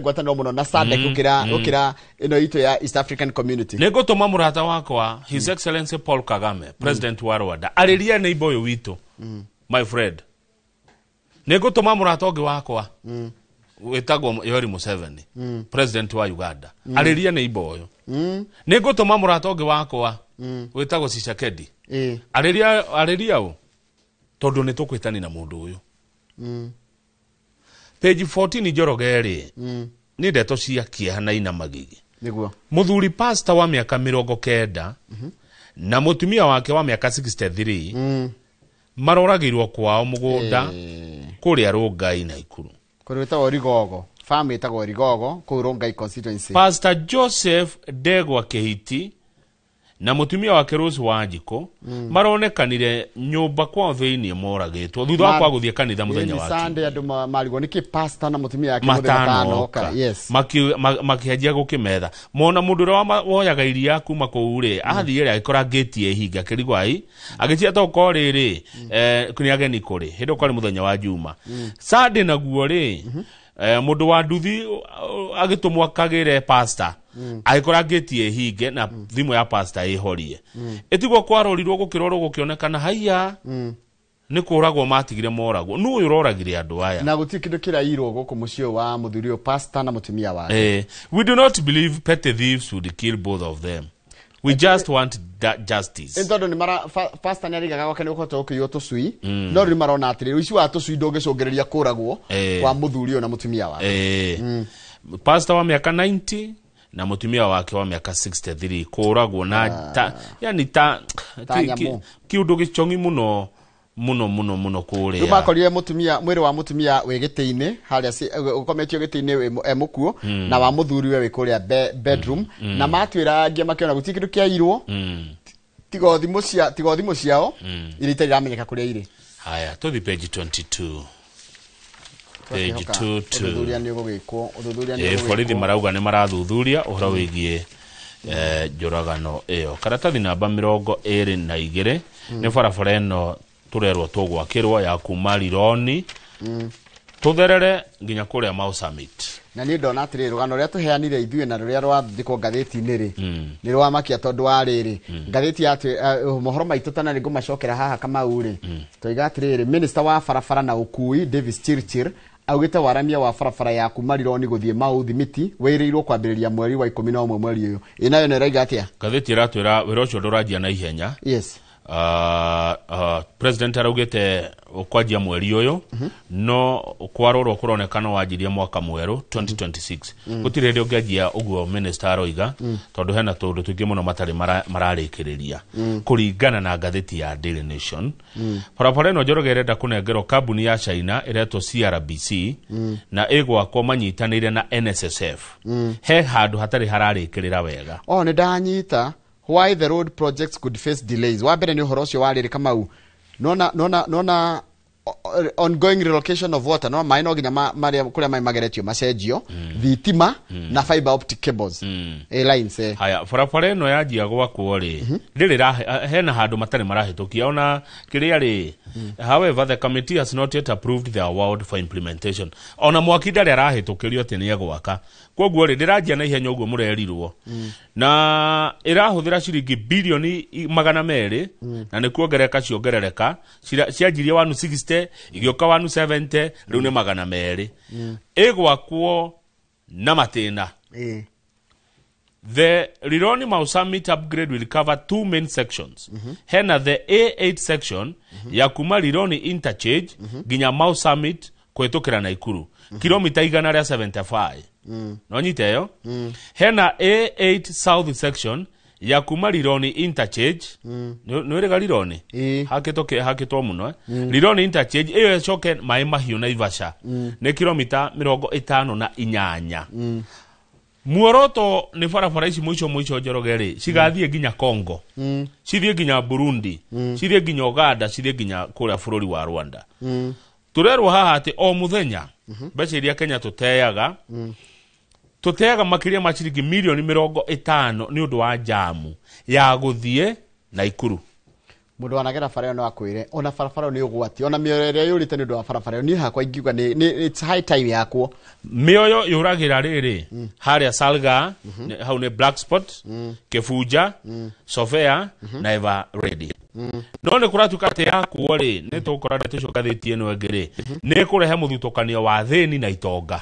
ngwatanĩro mũno na SADC gũkĩra ĩno itũ ya East African Community. Nĩ ngũtũma mũrata wakwa His Excellency Paul Kagame, President wa Rwanda, arĩrie neighbor ũyũ witũ. My friend. Nĩ ngũtũma mũrata ũngĩ wakwa wĩtagwo Yoweri Museveni, President wa Uganda, arĩrie neighbor ũyũ. Nĩ ngũtũma mũrata ũngĩ wakwa wĩtagwo Tshisekedi, arĩria ũ tondũ nĩ tũkwĩtani na mũndũ ũyũ. Page 14 Njoroge rĩ, nĩ ndeto cia kĩeha na ina magigi. Nĩguo. Mũthuri pastor wa mĩaka 90 na mũtumia wake wa mĩaka 63 maroragirwo kwao mũgũnda kũrĩa Rongai Naikuru. Kũrĩa gwĩtagwo Rigogo. Farm ĩtagwo Rigogo kũu Rongai constituency. Pastor Joseph Ndegwa Kĩhiti na mũtumia wake Rose Wanjikũ maronekanire nyũmba kwao thĩinĩ moragĩtwo thutha wa kwaga gũthiĩ kanitha mũthenya wa Sunday. Andũ marigwo nĩkĩ pastor na mũtumia wake matanoka. Yes. Makĩanjia gũkĩmetha mona mũndũ ũrĩa woyaga iria kuma kũu rĩ athiĩ rĩ agĩkora ngĩti ĩhinga akĩrigwo ai agĩtia tokorwo rĩrĩ nĩ ageni kũrĩ hĩndĩ kwarĩ mũthenya wa Juma. Sunday naguo rĩ mũndũ wa nduthi agĩtũmwo akagĩre pastor agĩkora ngĩti ĩhinge na thimũ ya pastor ĩhorie. Ĩtigwo kwarorirwo gũkĩrorwo gũkĩonekana haiya nĩ kũragwo matigire moragwo. Nũ ũyũ ũroragire andũ aya? Na gũtirĩ kĩndũ kĩrairwo gũkũ mũciĩ wa mũthuri ũyũ pastor na mũtumia wake. We do not believe petty thieves would kill both of them. We just want that justice. Nĩ tondũ nĩ mara pastor nĩ arigaga gwake nĩ gũkũhota gũkĩiywo tũcui, no rĩu marona atĩrĩrĩ ũici wa tũcui ndũngĩcũngĩrĩria kũragwo kwa mũthuri ũyũ na mũtumia wake. Pastor wa mĩaka 90 na mũtumia wake wa mĩaka 63 kũragwo na ta yani ta kĩũndũ gĩchongi mũno mũno mũno mũno kũrĩa. Rĩu makorire mũtumia mwĩrĩ wa mũtumia wĩ gĩtĩ-inĩ harĩa ũkometio gĩtĩ-inĩ e mũkuũ na wa mũthuri we wĩ kũrĩa bedroom na matuĩrangia makĩona gũtirĩ kĩndũ kĩairwo tiga thimũ ciao iria itarĩ iramenyeka kũrĩa irĩ. Haya, tũthiĩ page 22. Page 22. Ũthuthuria nĩ ũgũgĩkwo, ũthuthuria nĩ ũgũgĩkwo. Borithi marauga nĩ marathuthuria ũhoro wĩgiĩ njũragano ĩyo. Karatathi namba 22 nĩ barabara ĩno tũrerwo tũgwakĩrwo ya kuma Rironi tũtherere nginya kũrĩa Mau Summit. Na niĩ ndona atĩrĩrĩ rũgano rũrĩa tũheanire ithuĩ na rũrĩa rwathikwo ngathĩti-inĩ rĩ nĩ rwamakia tondũ wa rĩrĩ ngathĩti ya mohoro maitũ tana nĩ ngũmacokera haha Kamau rĩ tũiga atĩrĩrĩ minister wa barabara na ũkui Davis Chirchir augĩte waramia wa barabara ya kuma Rironi gũthiĩ Mau Thimiti wĩrĩirwo kwambĩrĩria mweri wa 11 mweri ũyũ. Ĩnayo nĩ ĩraiga atĩa? Ngathĩti ĩratwĩra wĩra ũcio ndũranjia na ihenya. Yes. President araugĩte kwanjia mweri ũyũ no kwarorwo kũronekana wanjirie mwaka mwerũ 2026. Gũtirĩ hĩndĩ ũngĩanjia ũguo minister aroiga tondũ hena tũũndũ tũingĩ mũno matarĩ mararĩkĩrĩria kũringana na ngathĩti ya Daily Nation. Barabara ĩno Njoroge ĩrenda kũnengerwo kambuni ya China ĩretwo CRBC na ĩgwakwo manyitanĩire na NSSF. He handũ hatarĩ hararĩkĩrĩra wega. Oh, nĩ ndanyita. Why the road projects could face delays. Wa mbere nĩ ũhoro ũcio wa rĩrĩ Kamau. Nona ongoing relocation of water. No maĩ no nginya marĩa kũrĩa maĩ mageretio macenjio, thitima na fiber optic cables. Lines. Haya, barabara ĩno yanjia gwakwo rĩ, ndĩrĩ hena handũ matarĩ marahĩtũkia ona kĩrĩa rĩ. However, the committee has not yet approved the award for implementation. Ona mwaki ndarĩ arahĩtũkĩrio atĩ nĩ egwaka. Kwoguo rĩ ndĩranjia na ihenya ũguo mũrerirwo. Na ĩrahũthĩra ciringi bilioni 200 na nĩ kuongerereka ciongerereka cianjirie 160 igĩũka 170 rĩu nĩ 200. Ĩgwakwo na matĩna. The Rironi Mau Summit upgrade will cover two main sections. Hena the A8 section ya kuma Rironi interchange nginya Mau Summit kũhĩtũkĩra Naikuru kilomita 175. No nyite ĩyo. Hena A8 South section Ya kuma Rironi interchange nĩ wĩrĩga Rironi hakĩtwo mũno Rironi interchange ĩyo ĩcoke Maĩ Mahiũ Naivasha nĩ kilomita 58. Muoroto nĩ barabara ici mũico mũico Njoroge rĩ cigathiĩ nginya Congo, cithiĩ nginya Burundi, cithiĩ nginya Uganda, cithiĩ nginya kũrĩa bũrũri wa Rwanda. Tũrerwo haha atĩ o mũthenya mbeca iria Kenya tũteaga tũteaga makĩria ma ciringi mirioni 50 nĩ ũndũ wa jamu ya gũthiĩ Naikuru. Mũndũ wanagera bara ĩyo no akwĩre ona barabara nĩ ũgwati, ona mĩoyo ĩrĩa yũrĩte nĩ ũndũ wa barabara ĩyo. Niĩ hakwa ingiuga nĩ it's high time yakwo. Mĩoyo yũragĩra rĩrĩ harĩa Salga, hau nĩ Black Spot, Kĩbunja, Sofia na Ever Ready. No nĩ kũratuĩka atĩ yakuo rĩ nĩ tũgũkora ndeto icio ngathĩti ĩno ĩngĩ rĩ nĩ ĩkũrehe mũthutũkanio wa thĩni na itonga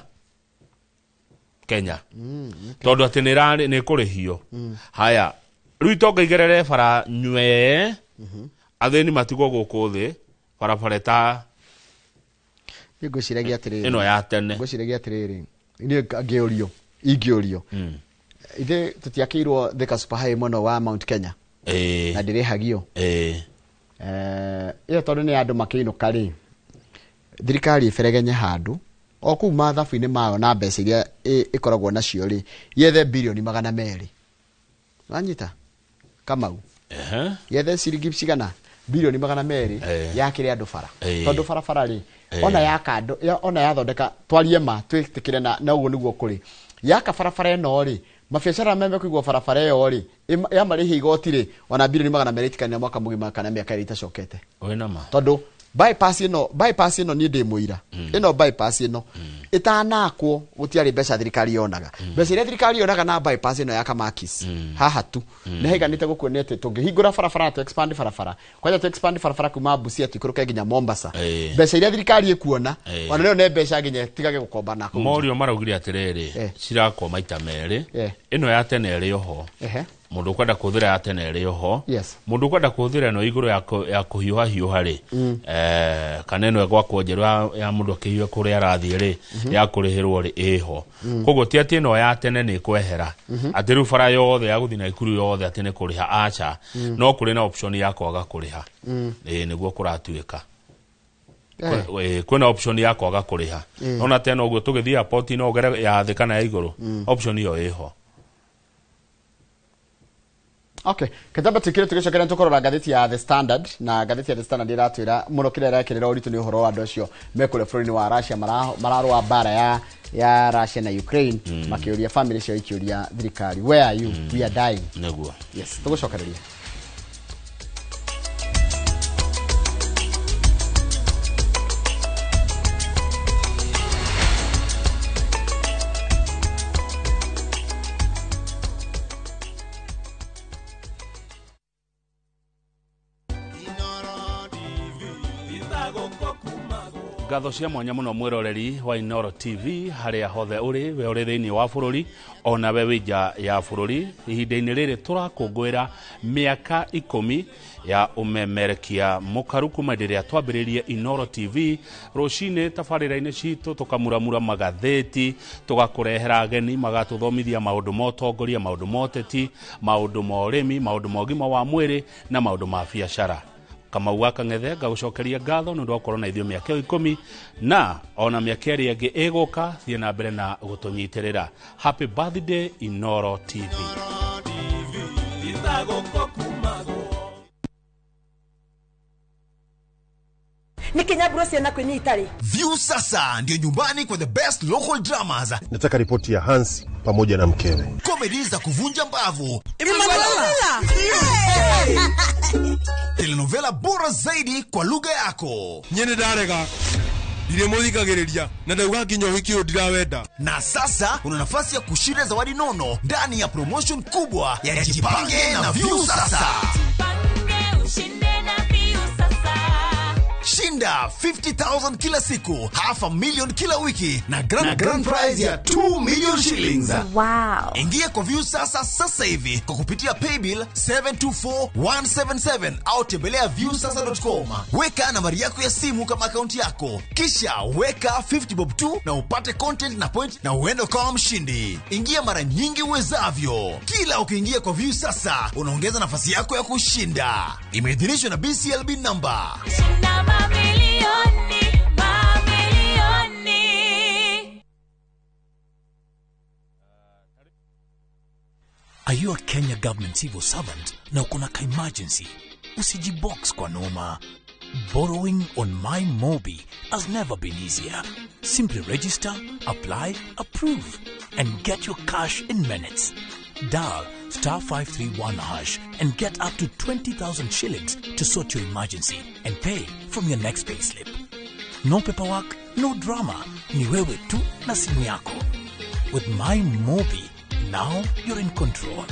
Kenya. Tondũ atĩ nĩ ĩkũrĩhio. Haya, rĩu itonga igerere bara nywee, athĩni matigwo gũkũ thĩ barabara ta ngwĩciragia atĩrĩrĩ ĩno ya tene. Ngwĩciragia atĩrĩrĩ, niĩ ngĩũrio ingĩũrio ithe tũtiakĩirwo Thika Super Highway mwena wa Mount Kenya na ndĩrĩhagio ĩyo tondũ nĩ andũ makĩinũka rĩ, thirikari ĩberegenye handũ o kũu mathabu-inĩ mayo na mbeca iria ĩkoragwo nacio rĩ yethe birioni 200. Wanyita Kamau? Yethe ciringi cigana birioni 200 yakĩre andũ bara, tondũ barabara rĩ ona yaka andũ ona yathondeka twarie ma twĩtĩkĩre na ũguo nĩguo kũrĩ yaka barabara ĩno rĩ mabiacara meme kũigwo barabara ĩyo rĩ yamarĩhia igoti rĩ ona birioni 200 itikanina mwaka mũgima kana mĩaka ĩrĩa itacokete. Tondũ bypass ĩno niĩ ndĩ mũira ĩno bypass ĩno ĩtanakwo gũtiarĩ mbeca thirikari yonaga. Mbeca iria thirikari yonaga na bypass ĩno ya Kamakis haha tu nĩ haiganĩte gũkuonia atĩ tũngĩhingũra barabara tũ expand barabara kwanja tũ expand barabara kuma Busia tũikũrũke nginya Mombasa, mbeca iria thirikari ĩkuona ona nĩyo nĩ mbeca nginya ĩtigage gũkomba na kũu. Morio maraugire atĩrĩrĩ cirakwo maita merĩ, ĩno ya tene ĩrĩ oho, mũndũ ũkwenda kũhũthĩra ya tene ĩrĩ oho, mũndũ ũkwenda kũhũthĩra ĩno igũrũ ya kũhiũha hiũha rĩ kana ĩno ĩgwakwo njerũ ya mũndũ akĩhiũha kũrĩa arathiĩ rĩ ya kũrĩhĩrwo rĩ ĩho. Koguo ti atĩ ĩno ya tene nĩ ĩkwehera atĩ rĩu bara yothe ya gũthiĩ Naikuru yothe atĩ nĩ kũrĩha, aca, no kũrĩ na option ya kwaga kũrĩha. Nĩguo kũratuĩka kwĩna option ya kwaga kũrĩha. Ona tene ũguo tũgĩthiĩ airport no ũgere ya thĩ kana ya igũrũ, option ĩyo ĩho. Okay, ketamba tukire tugicokera tukorora ngathĩti ya The Standard, na ngathĩti ya The Standard iratwĩra mũno kĩrĩa ĩrekĩrĩra ũritũ nĩ ũhoro wa andũ acio me kũrĩa bũrũri-inĩ wa Russia mararũa mbara ya Russia na Ukraine, makĩũria family ciao ikĩũria thirikari where are you, we are dying. Nĩguo. Yes, tũgũcokereria. Ngatho cia mwanya mũno mwĩroreri wa Inooro TV harĩa hothe ũrĩ, we ũrĩ thĩinĩ wa bũrũri ona we wĩ nja ya bũrũri. Ihinda-inĩ rĩrĩ tũrakũngũĩra mĩaka 10 ya ũmemerekia mũkaru kuma hĩndĩ ĩrĩa twambĩrĩirie Inooro TV. Rũcinĩ tabarĩra-inĩ citũ tũkamuramura magathĩti, tũgakũrehera ageni magatũthomithia maũndũ ma ũtongoria, maũndũ ma ũteti, maũndũ ma ũrĩmi, maũndũ ma ũgima wa mwĩrĩ na maũndũ ma biacara. Kamau wa Kang'ethe ngagũcokeria ngatho nĩ ũndũ wa gũkorwo na ithuĩ mĩaka ĩyo 10 na ona mĩaka ĩrĩa ĩngĩ ĩgũka. Thiĩ na mbere na gũtũnyitĩrĩra. Happy birthday Inooro TV. Nĩ ciana kwĩnyi itarĩ. View sasa ndio nyumbani kwa the best local dramas. Nataka ripoti ya Hansi pamoja na mkewe. Comedy za kuvunja mbavu. Emanuela. Telenovela bora zaidi kwa lugha yako. Nyene ndarega. Ndiremuthikagiriria na ndauga nginya ũhiki ũyũ ndirawenda. Na sasa una nafasi ya kushinda zawadi nono ndani ya promotion kubwa ya Jipange na View Sasa. Jipange ushinde na View Sasa. Shinda Shinda 50,000 kila siku, 500,000 kila wiki na grand prize ya 2 million shillings. Wow. Ingia kwa Viusasa sasa hivi kwa kupitia paybill 724177 au tembelea viusasa.com. Weka nambari yako ya simu kama akaunti yako, kisha weka 50 bob tu na upate content na point na uende kama mshindi. Ingia mara nyingi uwezavyo. Kila ukiingia kwa Viusasa unaongeza nafasi yako ya kushinda. Imeidhinishwa na BCLB number. Shinda mamilioni, mamilioni. Are you a Kenya government civil servant na uko na ka emergency? Usijibox kwa noma. Borrowing on MyMobi has never been easier. Simply register, apply, approve, and get your cash in minutes. Dial *531# and get up to 20,000 shillings to sort your emergency and pay from your next payslip. No paperwork, no drama. Ni wewe tu na simu yako. With MyMobi, now you're in control.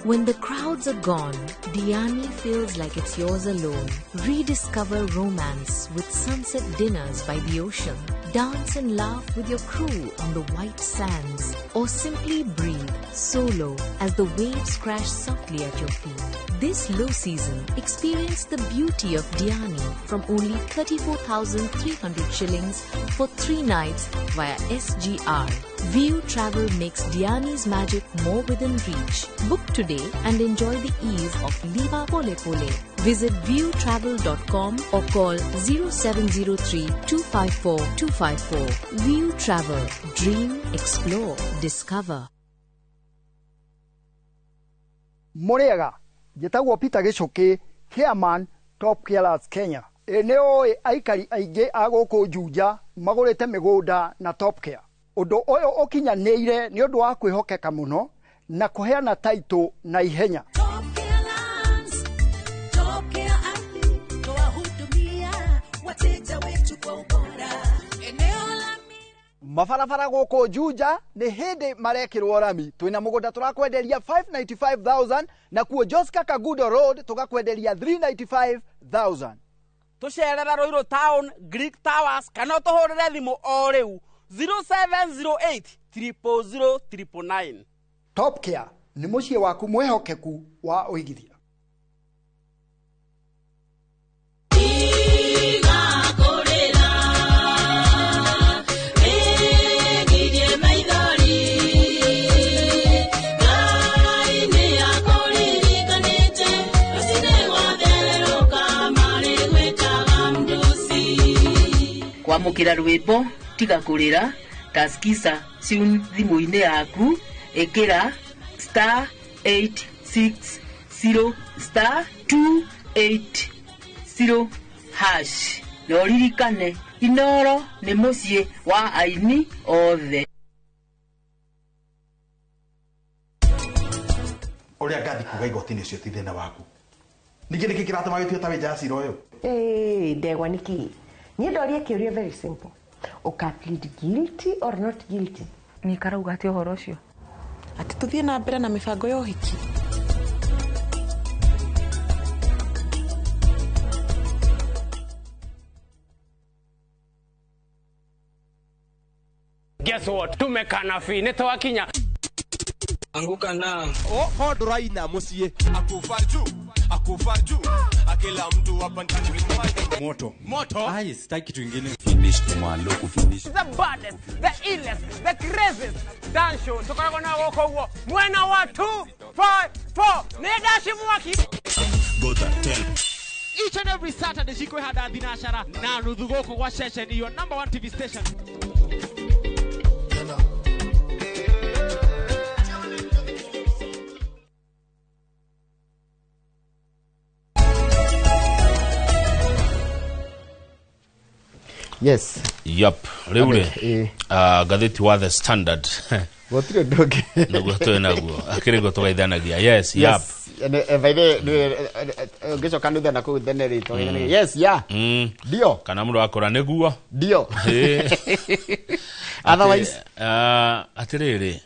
When the crowds are gone, Diani feels like it's yours alone. Rediscover romance with sunset dinners by the ocean. Dance and laugh with your crew on the white sands. Or simply breathe solo as the waves crash softly at your feet. This low season, experience the beauty of Diani from only 34,300 shillings for 3 nights via SGR. View Travel makes Diani's magic more within reach. Book today and enjoy the ease of Liva Pole Pole. Visit viewtravel.com or call 0703 254 254. View Travel. Dream, explore, discover. Muriaga, njĩtagwo Peter Gĩcũkĩ, chairman Top Carers Kenya. Ĩ nĩ ũĩ aikari aingĩ a gũkũ Juja magũrĩte mĩgũnda na Top Care. Ũndũ ũyũ ũkinyanĩire nĩ ũndũ wa kwĩhokeka mũno na kũheana taitũ na ihenya. Mabarabara gũkũ Juja nĩ hĩndĩ marekĩrwo rami. Twĩna mũgũnda tũrakwenderia 595,000 na kuo Joska Kagudo Road tũgakwenderia 395,000. Tũcerere Ruiru Town, Greek Towers kana ũtũhũrĩre thimũ o rĩu 0708 000 999. Top Care nĩ mũciĩ waku mwĩhokeku wa ũigithia. Kwamũkĩra rwĩmbo tiga kũrĩra taskisa tune thimũ-inĩ yaku ĩkĩra *860 *280# na ũririkane Inoro nĩ mũciĩ wa aini othe. Ũrĩa ngathi kuga igoti-inĩ ũcio ti thĩna waku. Ningĩ nĩkĩ kĩratũma gĩtuĩka ta wĩ nja ya cira ũyũ? Ndegwa nĩkĩ? Niĩ ndoria kĩũria very simple. Ũka plead guilty or not guilty? Nĩ karauga atĩ ũhoro ũcio? Atĩ tũthiĩ na mbere na mĩbango ya ũhiki. Guess what? Tumekana fi nĩ twakinya. Anguka na. Oh, ndũraina mũciĩ. Akufa juu, akufa juu. Akila mtu hapa ndani moto. Moto. Ai, sitaki kitu kingine. Finish kumalo kufinish. The baddest, the illest, the craziest dance show. Tukoragwo na gũkũ ũguo. Mwena wa 2 5 4. Nĩ ndaci mwaki. Go tell. Each and every Saturday cikwĩhanda thinacara na nuthu gũkũ gwa ceceni your number 1 TV station. Yes. Yep. Rĩu rĩ, ngathĩti wa The Standard. Gũtirĩ ũndũ ũngĩ. Nĩguo twĩ naguo. Akĩrĩ guo tũgeithanagia. Yes, yep. By the ũngĩcoka nutha na kũu tene rĩ, tũgeithanagia. Yes, yeah. Ndio. Kana mũndũ akora nĩguo. Ndio. Otherwise atiriri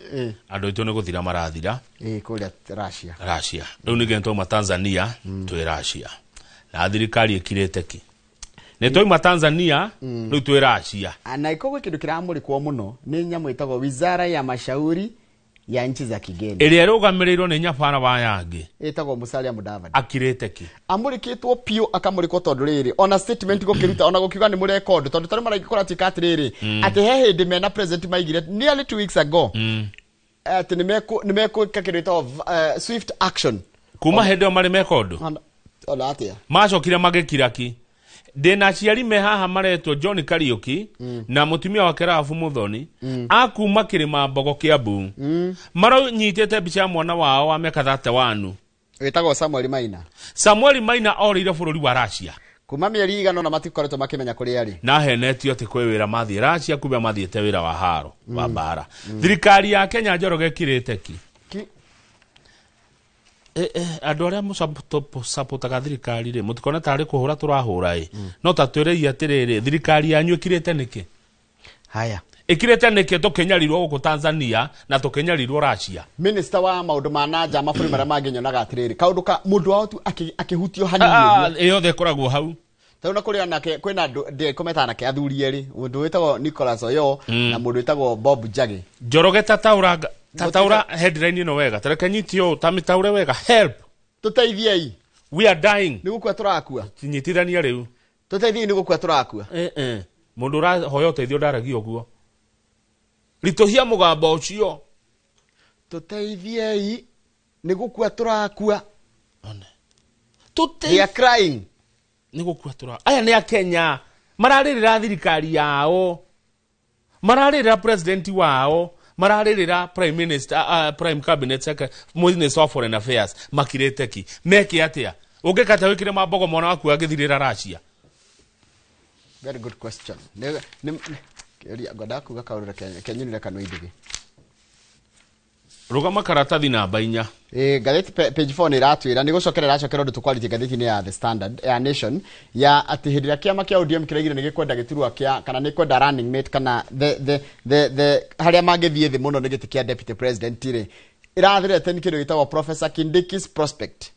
andu aitu ni guthira marathira kuria Russia. Russia riu nige twauma Tanzania twi Russia na thirikari ikirite ki ni twauma Tanzania riu twi Russia. Na iko kindu kiramurikwo muno ni nyamu itagwo Wizara ya Mashauri ya Nchi za Kigeni iria irugamirirwo ni nyabara wa yangi itagwo Musalia Mudavadi akirite ki amurikitwo piu akamurikwo tondu riri ona statement gukiruta ona gukiuga ni murekondo tondu tari maraikora tika atiriri ati he hindi mena president maigire nearly 2 weeks ago ati ni meku kindu gitagwo swift action kuma hindi o mari mekondo ona atia macokire magikira ki ndina aciari me haha maretwo John Kariuki na mutumia wake Rafu Muthoni akuma Kirima Mbogo Kiambu maranyitite mbica ya mwana wao wa miaka 31 witagwo Samuel Maina. Samuel Maina orire bururi wa Russia kuma mieri igana na matikoretwo makimenya kuria ari na henetio ati kwi wira mathie Russia kumbe mathiete wira wa haro wa mbara. Thirikari ya Kenya Njoroge kirite ki andu aria musapotaga thirikari ri mutikone tari kuhura turahura i no ta twirei atiriri thirikari yanyu ikirite niki haya ikirite niki tukinyarirwo guku Tanzania na tukinyarirwo Russia. Minister wa maundu ma nanja mabũrũri maria mangi nyonaga atiriri kaundu ka mundu wao tu akihutio hanini yothe ikoragwo hau tarä na kå rä anake kwä na ndä anake athuri erä må ndå wä tagwo Nicholas Oyo na må ndå wä tagwo Bob Njagi. Njoroge tataura headline ino wega tareke nyitio tamitaure wega help tuteithiei we are dying ni gukua turakua nyitithania riu tuteithiei ni gukua turakua mundu urahoya uteithio ndaragia uguo rituhia mugambo ucio tuteithiei ni gukua turakua one they are crying ni gukua tura aya ni akenya mararirira thirikari yao mararirira president wao mararirira prime minister prime cabinet secretary minister of foreign affairs makirite ki meke atia ungikata wikire mambogo mwana waku agithirira Russia. Very good question. Ne kiria ngoda kuga kaurira kenyunire kanwa ithigi rugama karatathi namba 4. Ngatheti page 4 ni iratwira ni gucokera iracokera undu tukwaritie ngatheti-ini ya The Standard ya Nation ya ati hindi ria kiama kia ODM kiraigire ni gikwenda giturwa kia kana ni kwenda running mate kana the haria mangithie thi muno ni giti kia deputy president ri irathirete ni kindu gitagwo Professor Kindiki's prospect.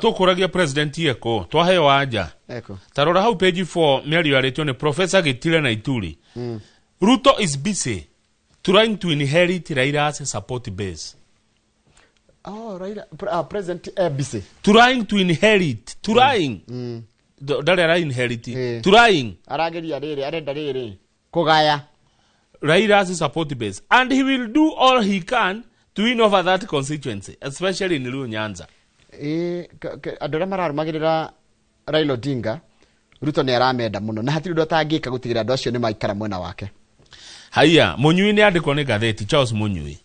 Tukuragia president eko twaheo anja eko tarora hau page 4 miario yaritwo ni Professor Gitile na Ituri. Ruto is busy trying to inherit Raila's support base. Oh, Raila president busy trying to inherit trying ndari ara inherit trying arageria riri arenda riri kugaya Raila's support base and he will do all he can to win over that constituency especially in Luo Nyanza. Andu aria mararumagirira Raila Odinga Ruto ni aramenda muno na hatiri undu atangika gutigira andu acio ni maikara mwena wake. Haya Munyui ni andikwo ni gatheti Charles Munyui.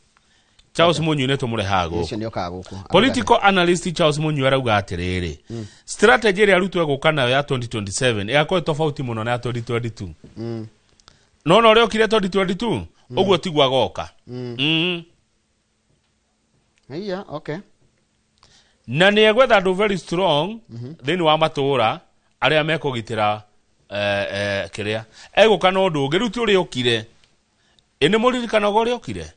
Charles Munyui ni tumurehaga guku. Ni okaga guku. Political analyst Charles Munyui arauga atiriri strategy ria Ruto eguka nayo ya 2027 yakorwo tofauti muno na ya 2022. No no ria okire 2022 uguo tiguo agoka. Haya okay. Na ni egwetha andu very strong thiini wa matura aria mekugitira kiria eguka no undu ungi riu ti uria okire ini muririkanaga uria okire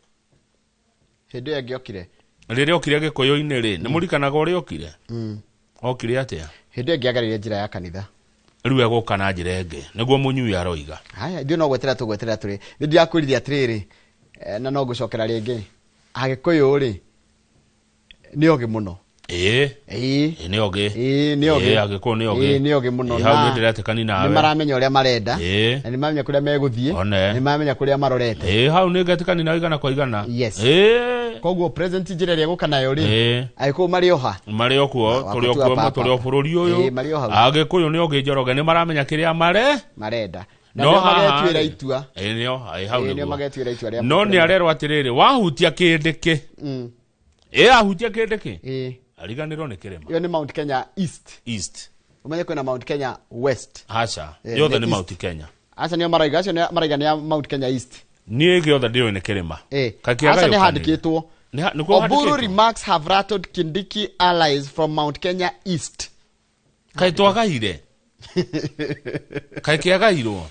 hindi ĩyo ĩngĩ riria okire gikuyu-ini ri ni muririkanaga uria okire okire atia hindi ĩyo ĩngĩ agereire njira ya kanitha riu eguka na njira ĩngĩ niguo Munyui aroiga. Haya ithuĩ no gwetera tũgweterera tũrĩ nĩ ndirakwĩrire atĩrĩrĩ na no ngũcokera rĩngĩ Agĩkũyũ rĩ nĩ ogĩ mũno. Nĩ ogĩ. Nĩ ogĩ. Agĩkũyũ nĩ ogĩ. Nĩ ogĩ mũno. Hau nĩ ndĩretĩkania nawe. Nĩ maramenya ũrĩa marenda na nĩ maramenya kũrĩa megũthiĩ na nĩ maramenya kũrĩa marorete. Hau nĩ ngetĩkania nawe igana kwa igana. Yes. Koguo president njĩra ĩrĩa egũka nayo rĩ Agĩkũyũ marĩ o ha? Marĩ o kuo, tũrĩ o kuo, tũrĩ o bũrũri ũyũ. Marĩ o hau. Agĩkũyũ nĩ ogĩ Njoroge nĩ maramenya kĩrĩa marenda. Na nĩo magetuĩra itua. Nĩo, hau nĩguo. Nĩo magetuĩra itua rĩa. No nĩ arerwo atĩrĩrĩ wahutia kĩndĩ kĩ. Ahutia kĩndĩ kĩ. Ariganirwo nĩ kĩrĩma. Iyo nĩ Mount Kenya East. East. Umenye kwĩna Mount Kenya West. Aca, yothe nĩ Mount Kenya. Aca nĩo maraiga, acio nĩ maraiga nĩ Mount Kenya East. Niĩ gĩothe ndĩũĩ nĩ kĩrĩma. Aca nĩ handĩkĩtwo. Oburu remarks have rattled Kindiki allies from Mount Kenya East. Kaĩ twagaire? Kaĩ kĩagairwo?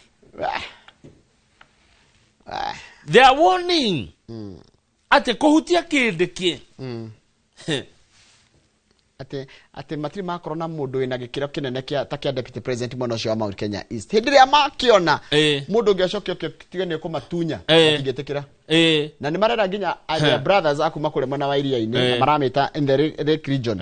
They are warning atĩ kũhutia kĩndĩ kĩ. Atĩ matirĩ makorwo na mũndũ wĩna gĩkĩro kĩnene kĩa ta kĩa deputy president mwena ũcio wa Mount Kenya East. Hĩndĩ ĩrĩa makĩona mũndũ ũngĩ acoke oke tiga nĩ ũkũmatunya, matingĩtĩkĩra. Na nĩ marera nginya their brothers a kuma kũrĩa mwena wa iria-inĩ, na maramĩta in the Lake Region.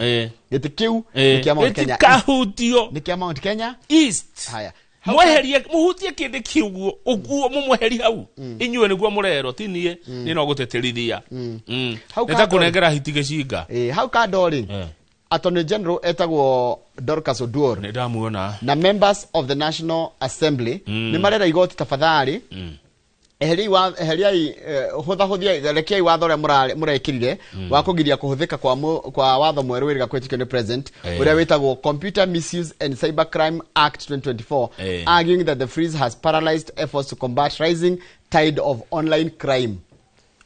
Gĩtĩ kĩu nĩ kĩa Mount Kenya East. Gĩtikahutio. Nĩ kĩa Mount Kenya East. Haya. Mweherie, muhutie kĩndĩ kĩu ũguo, ũguo mũmweherie hau. Inyuĩ nĩguo mũrerwo, ti niĩ, niĩ no gũtĩtĩrithia. Hau Nĩ ta kando rĩ. kũnengera hiti gĩcinga. Hau kando rĩ, Attorney General etagwo Dorcas Oduor. Nĩ ndamuona. Na members of the National Assembly nĩ marera igoti tafadhali. Eheriai hũthahũthia, rekiai watho ũrĩa mũrekĩrire wa kũgiria kũhũthĩka kwa watho mwerũ wĩrĩga kũhĩtũkio nĩ president, ũrĩa wĩtagwo Computer Misuse and Cybercrime Act 2024, arguing that the freeze has paralyzed efforts to combat rising tide of online crime.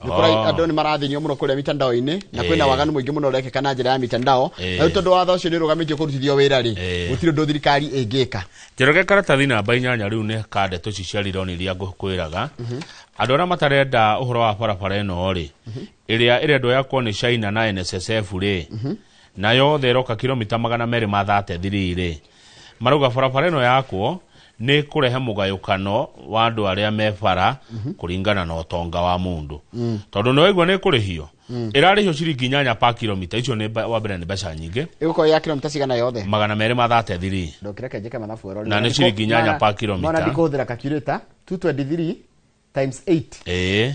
Nĩ kũra- andũ nĩ marathĩnio mũno kũrĩa mitandao-inĩ, na kwĩna waganu mũingĩ mũno ũrekĩka na njĩra ya mitandao. Na rĩu tondũ watho ũcio nĩ ũrũgamĩtio kũrutithio wĩra rĩ, gũtirĩ ũndũ thirikari ĩngĩka. Njoroge karatathi namba 8 rĩu nĩ ka ndeto ici cia rironi iria ngũkwĩraga. Andũ arĩa matarenda ũhoro wa barabara ĩno rĩ, ĩrĩa ĩrendwo yakwo nĩ China na NSSF rĩ, na yothe ĩroka kilomita 233 rĩ, marauga barabara ĩno yakwo nĩ kũrehe mũgayũkano wa andũ arĩa me bara kũringana na ũtonga wa mũndũ. Tondũ nĩ waigua nĩ kũrĩhio. Ĩrarĩhio ciringi 8 pa kilomita, icio nĩ wa mbere nĩ mbeca nyingĩ. Ĩgũkorwo ya kilomita cigana yothe? 233. Ndũkĩreke njĩke mathabu oro. Na nĩ ciringi 8 pa kilomita. Mona ndikũhũthĩra calculator, 223 times 8.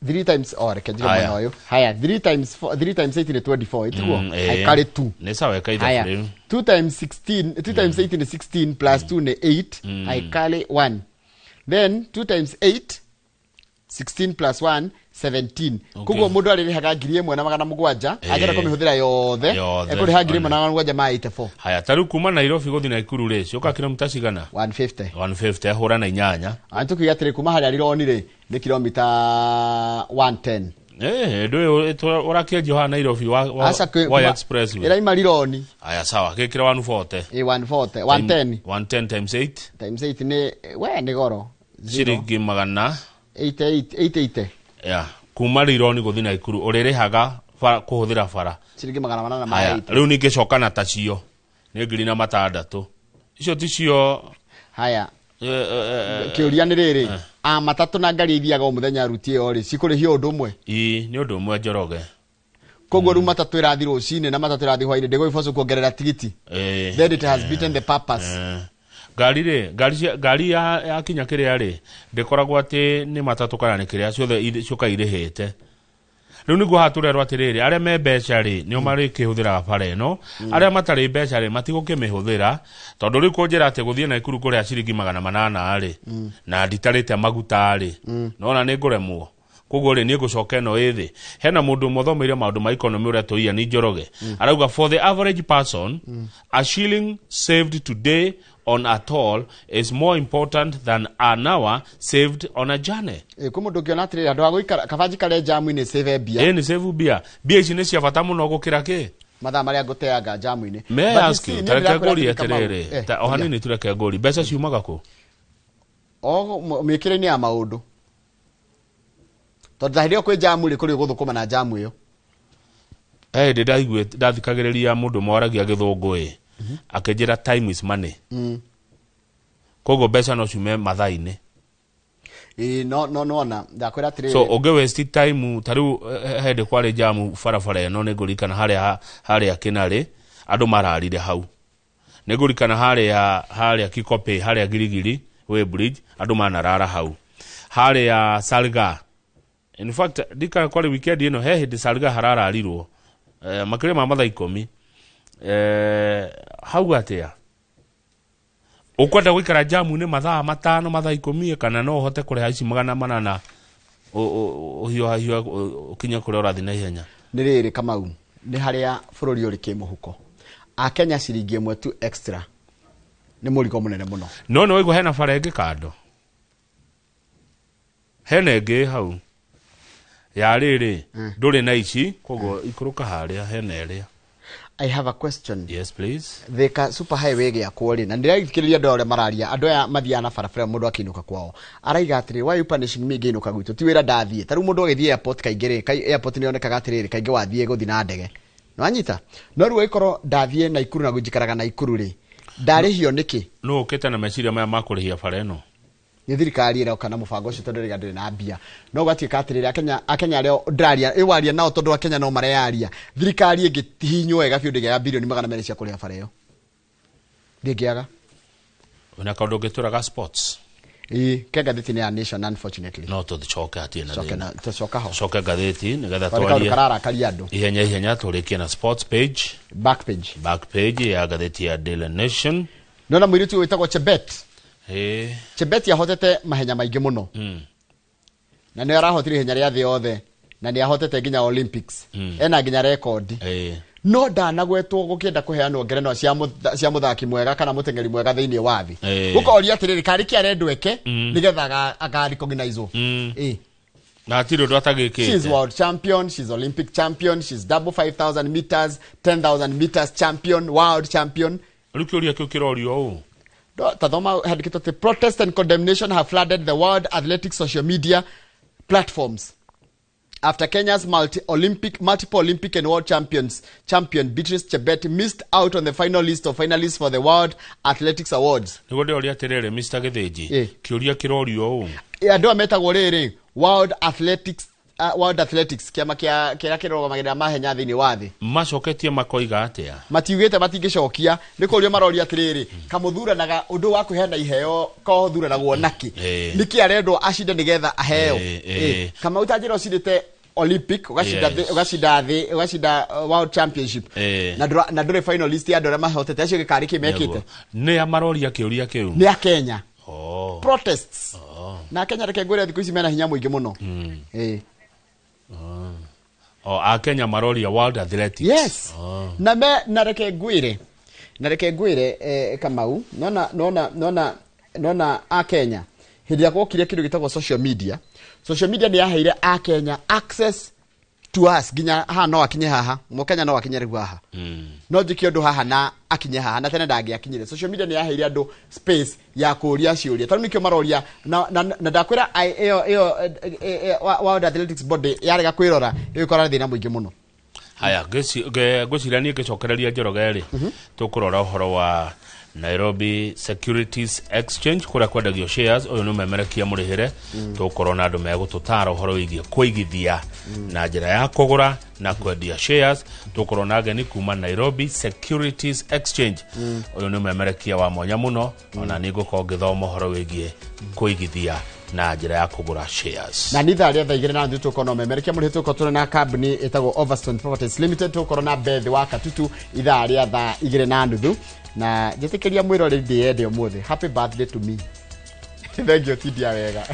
3 times, oh, reke njige Haya. mwena ũyũ. Haya, 3 times 4, 3 times 8 nĩ 24, ĩtiguo? Aikari 2. Nĩ sawa, ĩka ithabu Haya. rĩu. 2 times 16, 2 times 8 ni 16 plus 2 ni 8, aikali 1. Then 2 times 8, 16 plus 1, 17. Koguo mũndũ arĩrĩhaga 1700, angĩenda kũmĩhũthĩra yothe, Yothe. ekũrĩha 1700 ma 84. Haya, ta rĩu kuma Nairobi gũthiĩ Naikuru rĩ, ciũka kilomita cigana? 150. 150, hũra na 8. Antu tukiuga atĩrĩ, kuma harĩa Rironi rĩ, nĩ kilomita 110. Ndũĩ ũrakĩanjia haha Nairobi Aca wa expressway. Ĩraima Rironi. Haya, sawa, gĩkĩra 140. 140, 110. 110 times 8. Times 8 nĩ, we nĩ goro. Zero. Ciringi magana. 88, 880. Ya, kuma Rironi gũthiĩ Naikuru ũrĩrĩhaga kũhũthĩra bara. Ciringi magana manana ma Haya, 8. rĩu ningĩ coka na tacio nĩ 1600. Icio ticio. Haya. Kĩũria nĩ rĩrĩ, a matatũ na ngari ithiaga o mũthenya ruti ĩyo rĩ, cikũrĩhio ũndũ ũmwe? Ii, nĩ ũndũ ũmwe Njoroge. Koguo rĩu matatũ ĩrathiĩ rũcinĩ na matatũ ĩrathiĩ hwainĩ, ndĩgũgĩbocwo kuongerera tigiti. Then it has beaten the purpose. Ngari rĩ, ngari ya kinya kĩrĩa rĩ, ndĩkoragwo atĩ nĩ matatũ kana nĩ kĩrĩa, ciothe ciũka irĩhĩte. Rĩu nĩguo haha tũrerwo atĩrĩrĩ, arĩa me mbeca rĩ, nĩo marĩkĩhũthĩraga bara ĩno, arĩa matarĩ mbeca rĩ, matigũkĩmĩhũthĩra, tondũ rĩu kũnjĩra atĩ gũthiĩ Naikuru kũrĩha ciringi 800 rĩ, na nditarĩte maguta rĩ, nona nĩ ngũremwo. Koguo rĩ, niĩ ngũcoka ĩno ĩthĩ. Hena mũndũ ũmwe ũthomeire maũndũ ma economy ũretwo Ian Njoroge. Arauga for the average person, a shilling saved today on a toll is more important than an hour saved on a journey. Kwĩ mũndũ ũngĩona atĩrĩrĩ, andũ a gũikara kaba njikare jamu-inĩ save mbia. Nĩ save mbia. Mbia ici nĩ cia bata mũno gũkĩra kĩ? Mathaa marĩa ngũteanga jamu-inĩ. May I But you ask see, you, niĩ tareke ndĩrakwĩra ngũrie atĩrĩ, Kamau, atĩrĩrĩ, ta, o ũria. hanini tureke ngũrie, mbeca ciumaga kũ? O mĩkĩre-inĩ ya maũndũ. Tondũ ta hĩndĩ ĩyo kwĩ jamu rĩ, kũrĩ ũgũthũkũma na jamu ĩyo. Hĩndĩ ndathikagĩrĩria mũndũ ũmwe waragia gĩthũngũ ĩ, akĩnjĩra time is money. Koguo mbeca no ciume mathaa-inĩ. Ĩĩ, no, no, nona, ndakwĩra atĩrĩrĩ. So ũngĩ waste time, ta rĩu, hĩndĩ kwarĩ jamu barabara ĩno, nĩ ngũririkana harĩa Kĩnarĩ, andũ mararire hau. Nĩ ngũririkana harĩa Kikopey, harĩa Girigiri, Way Bridge, andũ manarara hau. Harĩa Salga. In fact, ndikana kwarĩ weekend ĩno, he hĩndĩ Salga harararirwo. Makĩria ma mathaa 10. Hau atĩa? Ũkwenda gũikara jamu-inĩ mathaa 5, mathaa 10, kana no ũhote kũrĩha ici 800 ũhiũhahiũha, ũkinye kũrĩa ũrathiĩ na ihenya? Nĩ rĩrĩ, Kamau, nĩ harĩa bũrũri ũrĩ kĩmũhuko. Akenya ciringi 1 tu extra nĩ mũrigo mũnene mũno. No nĩ waigua hena bara ĩngĩ kando? Hena ĩngĩ hau. Ya rĩrĩ, ndũrĩ na ici, koguo ikũrũka harĩa hena ĩrĩa. I have a question. Yes, please. Thika super highway gĩakwo rĩ, na ndĩrathikĩrĩria andũ arĩa mararia, andũ aya mathiaga na barabara mũndũ akĩinũka kwao, araiga atĩrĩ, why you punishing me ngĩinũka gwitũ, ti wĩra ndathiĩ. Ta rĩu mũndũ agĩthiĩ airport kaingĩ rĩ, airport nĩ yonekaga atĩrĩrĩ, kaingĩ wathiĩ gũthiĩ na ndege, nĩwanyita? No rĩu angĩkorwo ndathiĩ Naikuru na njikaraga Naikuru rĩ, ndarĩhio nĩkĩ? Nũ ũkĩte na meciria maya ma kũrĩhia bara ĩno? Nĩ thirikari ĩroka na mũbango ũcio tondũ rĩga ndĩrĩ na mbia. No gwatuĩka atĩrĩrĩ, Akenya arĩa ndĩraria, ĩwaria nao tondũ Akenya no mareyaria. Thirikari ĩngĩhihinywo wega biũ ndĩngĩaga birioni 200 cia kũrĩha bara ĩyo. Ndĩngĩaga. Wĩna kaũndũ ũngĩtwĩra ga sports? Ĩĩ, ke ngathĩti-inĩ ya Nation unfortunately. No tũcoke hatirĩ na thĩna. Tũcoka ho. Coke ngathĩti nĩgetha Kaũndũ twarie. kararakaria andũ. Ihenya ihenya tũrĩkie na sports page. Back page. Back page ya ngathĩti ya Daily Nation. Nona mũirĩtu wĩtagwo Chebet. Chebet ahotete mahenya maingĩ mũno. Na nĩ arahotire ihenya rĩa thĩ yothe na nĩ ahotete nginya Olympics. Ena nginya rekondi. No ndanagwetwo gũkĩenda kũheanwo ngerenwa cia mũthaki mwega kana mũteng'eri mwega thĩinĩ wa thĩ. Gũkoria atĩrĩrĩ, karĩ kĩ arendwo eke nĩgetha aka recognize-wo. Na hatirĩ ũndũ atagĩkĩte. She's world champion, she's Olympic champion, she's double 5,000 meters, 10,000 meters champion, world champion. Rĩu kĩũria kĩu kĩrorio ũũ. Tathoma handĩkĩtwo atĩ protest and condemnation have flooded the world athletics social media platforms after Kenya's multiple Olympic and world champion Beatrice Chebet missed out on the final list of finalists for the World Athletics Awards. Nĩguo ndĩroria atĩrĩrĩ, Mr. Gĩthĩnji, kĩũria kĩrorio ũũ. Andũ aya metagwo rĩrĩ World Athletics, World Athletics, kĩama kĩa kĩrĩa kĩrũgamagĩrĩra mahenya thĩinĩ wa thĩ. Macoketie makoiga atĩa? Matiugĩte matingĩcokia, nĩ kũũrio maroria atĩrĩrĩ, kamũthuranaga ũndũ wa kũheana iheo kothuranagwo nakĩ? Nĩkĩ arendwo acinde nĩgetha aheo? Kamau ta njĩra ũcindĩte Olympic, ũgacinda ũgacinda thĩ, ũgacinda World Championship. Na ndũrĩ finalist ya andũ arĩa mahotete, acio gĩkarĩ kĩ mekĩte? Nĩ a maroria kĩũria kĩu? Nĩ a Kenya. Protests. Na Kenya reke ngwĩre thikũ ici mena hinya mũingĩ mũno. A Kenya maroria World Athletics. Yes. Na me na reke ngwĩre Kamau, nona a Kenya hĩndĩ ĩrĩa gwokire kĩndũ gĩtagwo social media. Social media nĩ yaheire a Kenya access to us nginya haha no akinye haha, Mũkenya no akinye rĩu haha. No njĩke ũndũ haha na akinye haha na tene ndangĩakinyire. Social media nĩ yaheire andũ space ya kũũria ciũria. Tondũ nĩkĩo maroria na ndakwĩra ĩyo World Athletics Body yarega kwĩrora ĩgũkora thĩna mũingĩ mũno. Haya, ngwĩciria niĩ ngĩcokereria Njoroge rĩ, tũkũrora ũhoro wa Nairobi Securities Exchange kũrĩa kwendagio shares. Ũyũ nĩ ũmemerekia mũrĩhĩre, tũgũkorwo na andũ megũtũtara ũhoro wĩgiĩ kũigithia na njĩra ya kũgũra na kwendia shares. Tũgũkorwo na ageni kuma Nairobi Securities Exchange. Ũyũ nĩ ũmemerekia wa mwanya mũno, ona niĩ ngũkorwo ngĩthoma ũhoro wĩgiĩ kũigithia na njĩra ya kũgũra shares. Na nĩ thaa rĩa thaa igĩrĩ na nuthu tũkorwo na ũmemerekia mũrĩhĩre, tũkorwo tũrĩ na kambuni ĩtagwo Overstone Properties Limited, tũkorwo na Beth wa Katutu ithaa rĩa thaa igĩrĩ na nuthu. Na njĩtĩkĩria mwĩroreri ndĩyende ũmũthĩ. Happy birthday to me. Thank you, tindia wega.